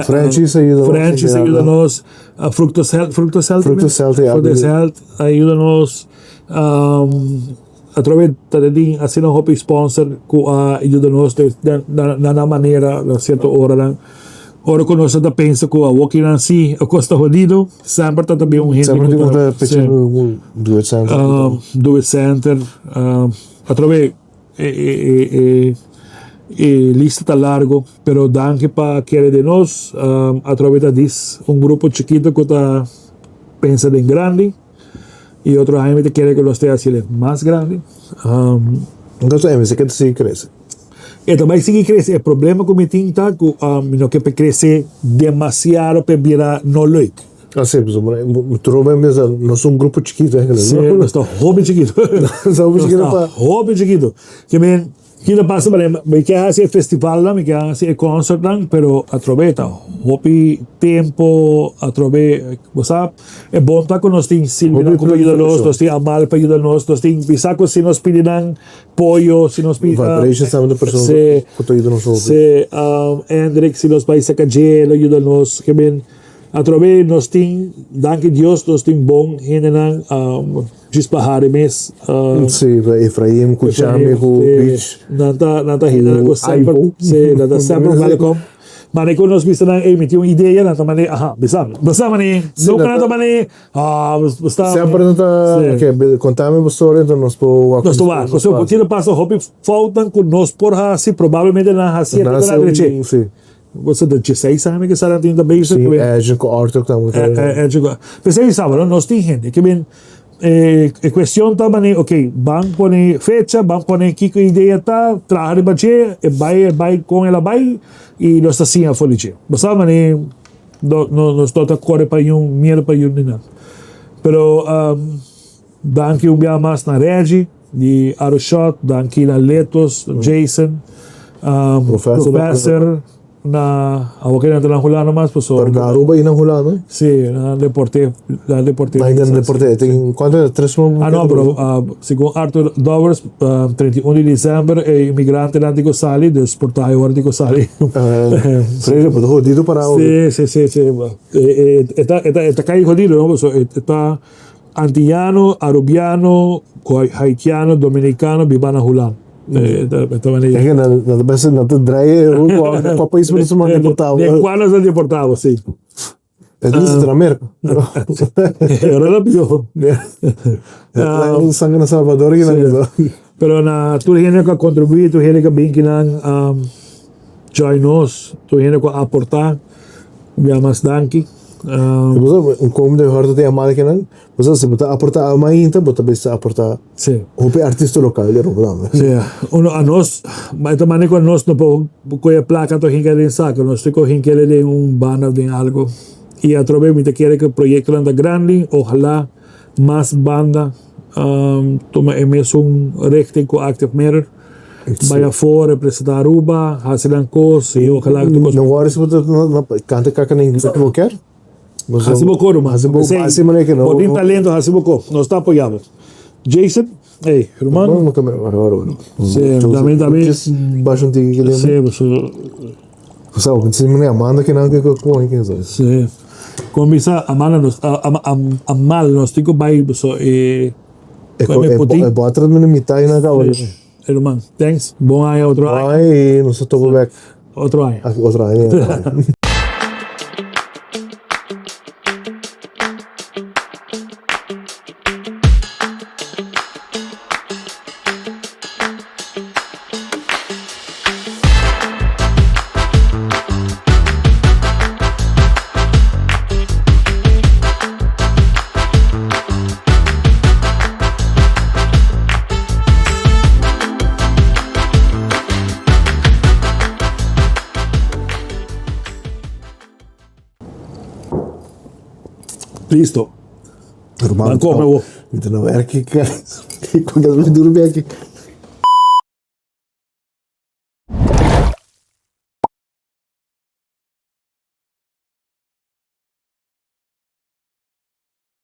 Frenchies a yuda nos.
Frenchies a yuda nos. Fructus Health, Fructus Health.
Fructus Health, ya.
Fructus Health a yuda nos. Atrobe ta tin asina hopi sponsor ku a yuda nos na nan manera na sierto oranan. Ora ku nos ta pensa ku awor kinan si e kos ta hodido, semper ta bin un hende.
Semper tin un pechi Do It Center.
Do It Center. Atrobe. E lista ta largo, pero danki pa kere den nos. Atrobe ta dis un grupo chikito ku ta pensa den grandi y otro aña mi ta kere ku nos ta haci'e mas grandi.
Entonces MC ke ta sigui krese.
E ta bai sigui krese. E problema ku mi tin ta ku mi no ke pa e krese demasiado pa e bira no leuk.
Así, pasobra tur hopi a pensa nos un grupo chikitu eigenlijk.
Sí, nos ta hopi chikitu.
Nos ta hopi chikitu pa.
Nos ta hopi chikitu. Ke men, ki ta pasa pasobra mi ke hasi e festivalnan, mi ke hasi e concertnan, pero atrobe ta hopi tempo, atrobe, bo sa, e bon ta ku nos tin Silvina ku pa yuda nos, nos tin Amal pa yuda nos, nos tin, mi sa ku si nos pidi nan Pollo, si nos pidi.
Vibrations tambe ta persona ku ta yuda nos hopi.
Sí, Hendrik, si nos bai saka dje, lo yuda nos. Ke men, atrobe nos tin, danki Dios, nos tin bon hendenan, djis pa hari mes.
Sí, Efraim ku Chami ku Beach.
Nan ta, nan ta hendenan ku semper, sí, nan ta semper welkom. Mane ku nos bisa nan, ey, mi tin un idea, nan ta mane, aha, bisa mi. Bisa mane, nunka nan ta mane. Ah, bo sta.
Semper no ta,
Sí.
ok, konta mi bo story enton nos por wak.
Nos ta wak. Pasobra por kiko pasa hopi foutnan ku nos por hasi, probablemente nan hasi
Nan
nan
hasi
drechi.
Sí.
Bo sa ta dieseis aña ku esaki tin ta bezig.
Sí, Edgin ku Arthur tambe ta.
Edgin ku. P'esei sa bo, nos tin hende. Ke men e kuestion ta mane, ok, ban pone fecha, ban pone kiko e idea ta, traha riba dje, e bai e bai kon el a bai i nos ta siña for di dje. Bo sa mane. No, no, nos no ta kore pa yun, miedo pa yun ni nada. Pero um, danki un bia mas na Reggie di Aroshot, danki na Letos, Jason, um,
Professor.
Professor na awor ke nan ta na Hulanda mas paso.
Pero na Aruba y na Hulanda.
Sí, na deporte, na deporte.
Na na deporte. Tin cuanto tres
Ah no, pero uh, segun Arthur Dowers, uh, 31 di december e inmigrantenan di ku sali, dus por ta e ora di ku sali.
Freire, bo ta jodido para
Sí, sí, sí, sí. E ta, e ta, e ta kai jodido, no? Paso e ta antillano, arubiano, haitiano, dominicano biba na Hulanda. E ta, e ta manera.
Es que nan, nan ta bes, nan ta draai kua pais bo ta deportado.
De kua nos ta deportado, sí.
E ta na Merca.
Ora la pio.
Sangre na Salvador y nan.
Pero na tur hende ku a kontribuí, tur hende ku a bin kinan join nos, tur hende ku a aportá, bia mas danki.
Un kom den hòrta tin amada kinan, bo sa si bo ta aportá alma ainda, bo ta bisa aportá hopi artista lokal di Aruba tambe.
Sí, uno anos, e ta manera ku anos no por kohe plaka anto hinka den sako, nos tin ku hinka den un banda òf den algu. I atrobe mi ta kere ku e proyektonan ta grandi, ohalá mas banda tuma e mesun richting ku Active Mirror, bai afó representá Aruba, hasi nan kos i ojalá ku tur kos.
No worry si bo ta kanta kaka na ingles ku bo kier.
Hasi bo ko ruman.
Hasi bo hasi manera ke no.
Bo tin talento hasi bo ko. Nos ta apoyá bo. Jason, ey ruman. Sí, tambe tambe.
Basha un tiki ki
Sí, bo su.
Bo sa, bo tin manera Amanda kinan ke kon ken sa.
Sí. Kon bisa Amanda nos Amal nos tin ku bai so e.
E bo a trata mitad na kaba.
Sí. Ey ruman, thanks. Bon aña otro aña.
Bon aña y nos ta topa bek.
Otro aña.
Otro aña.
Listo.
Hermano,
Ban come bo.
Mi ta na werk ki kos duru beki.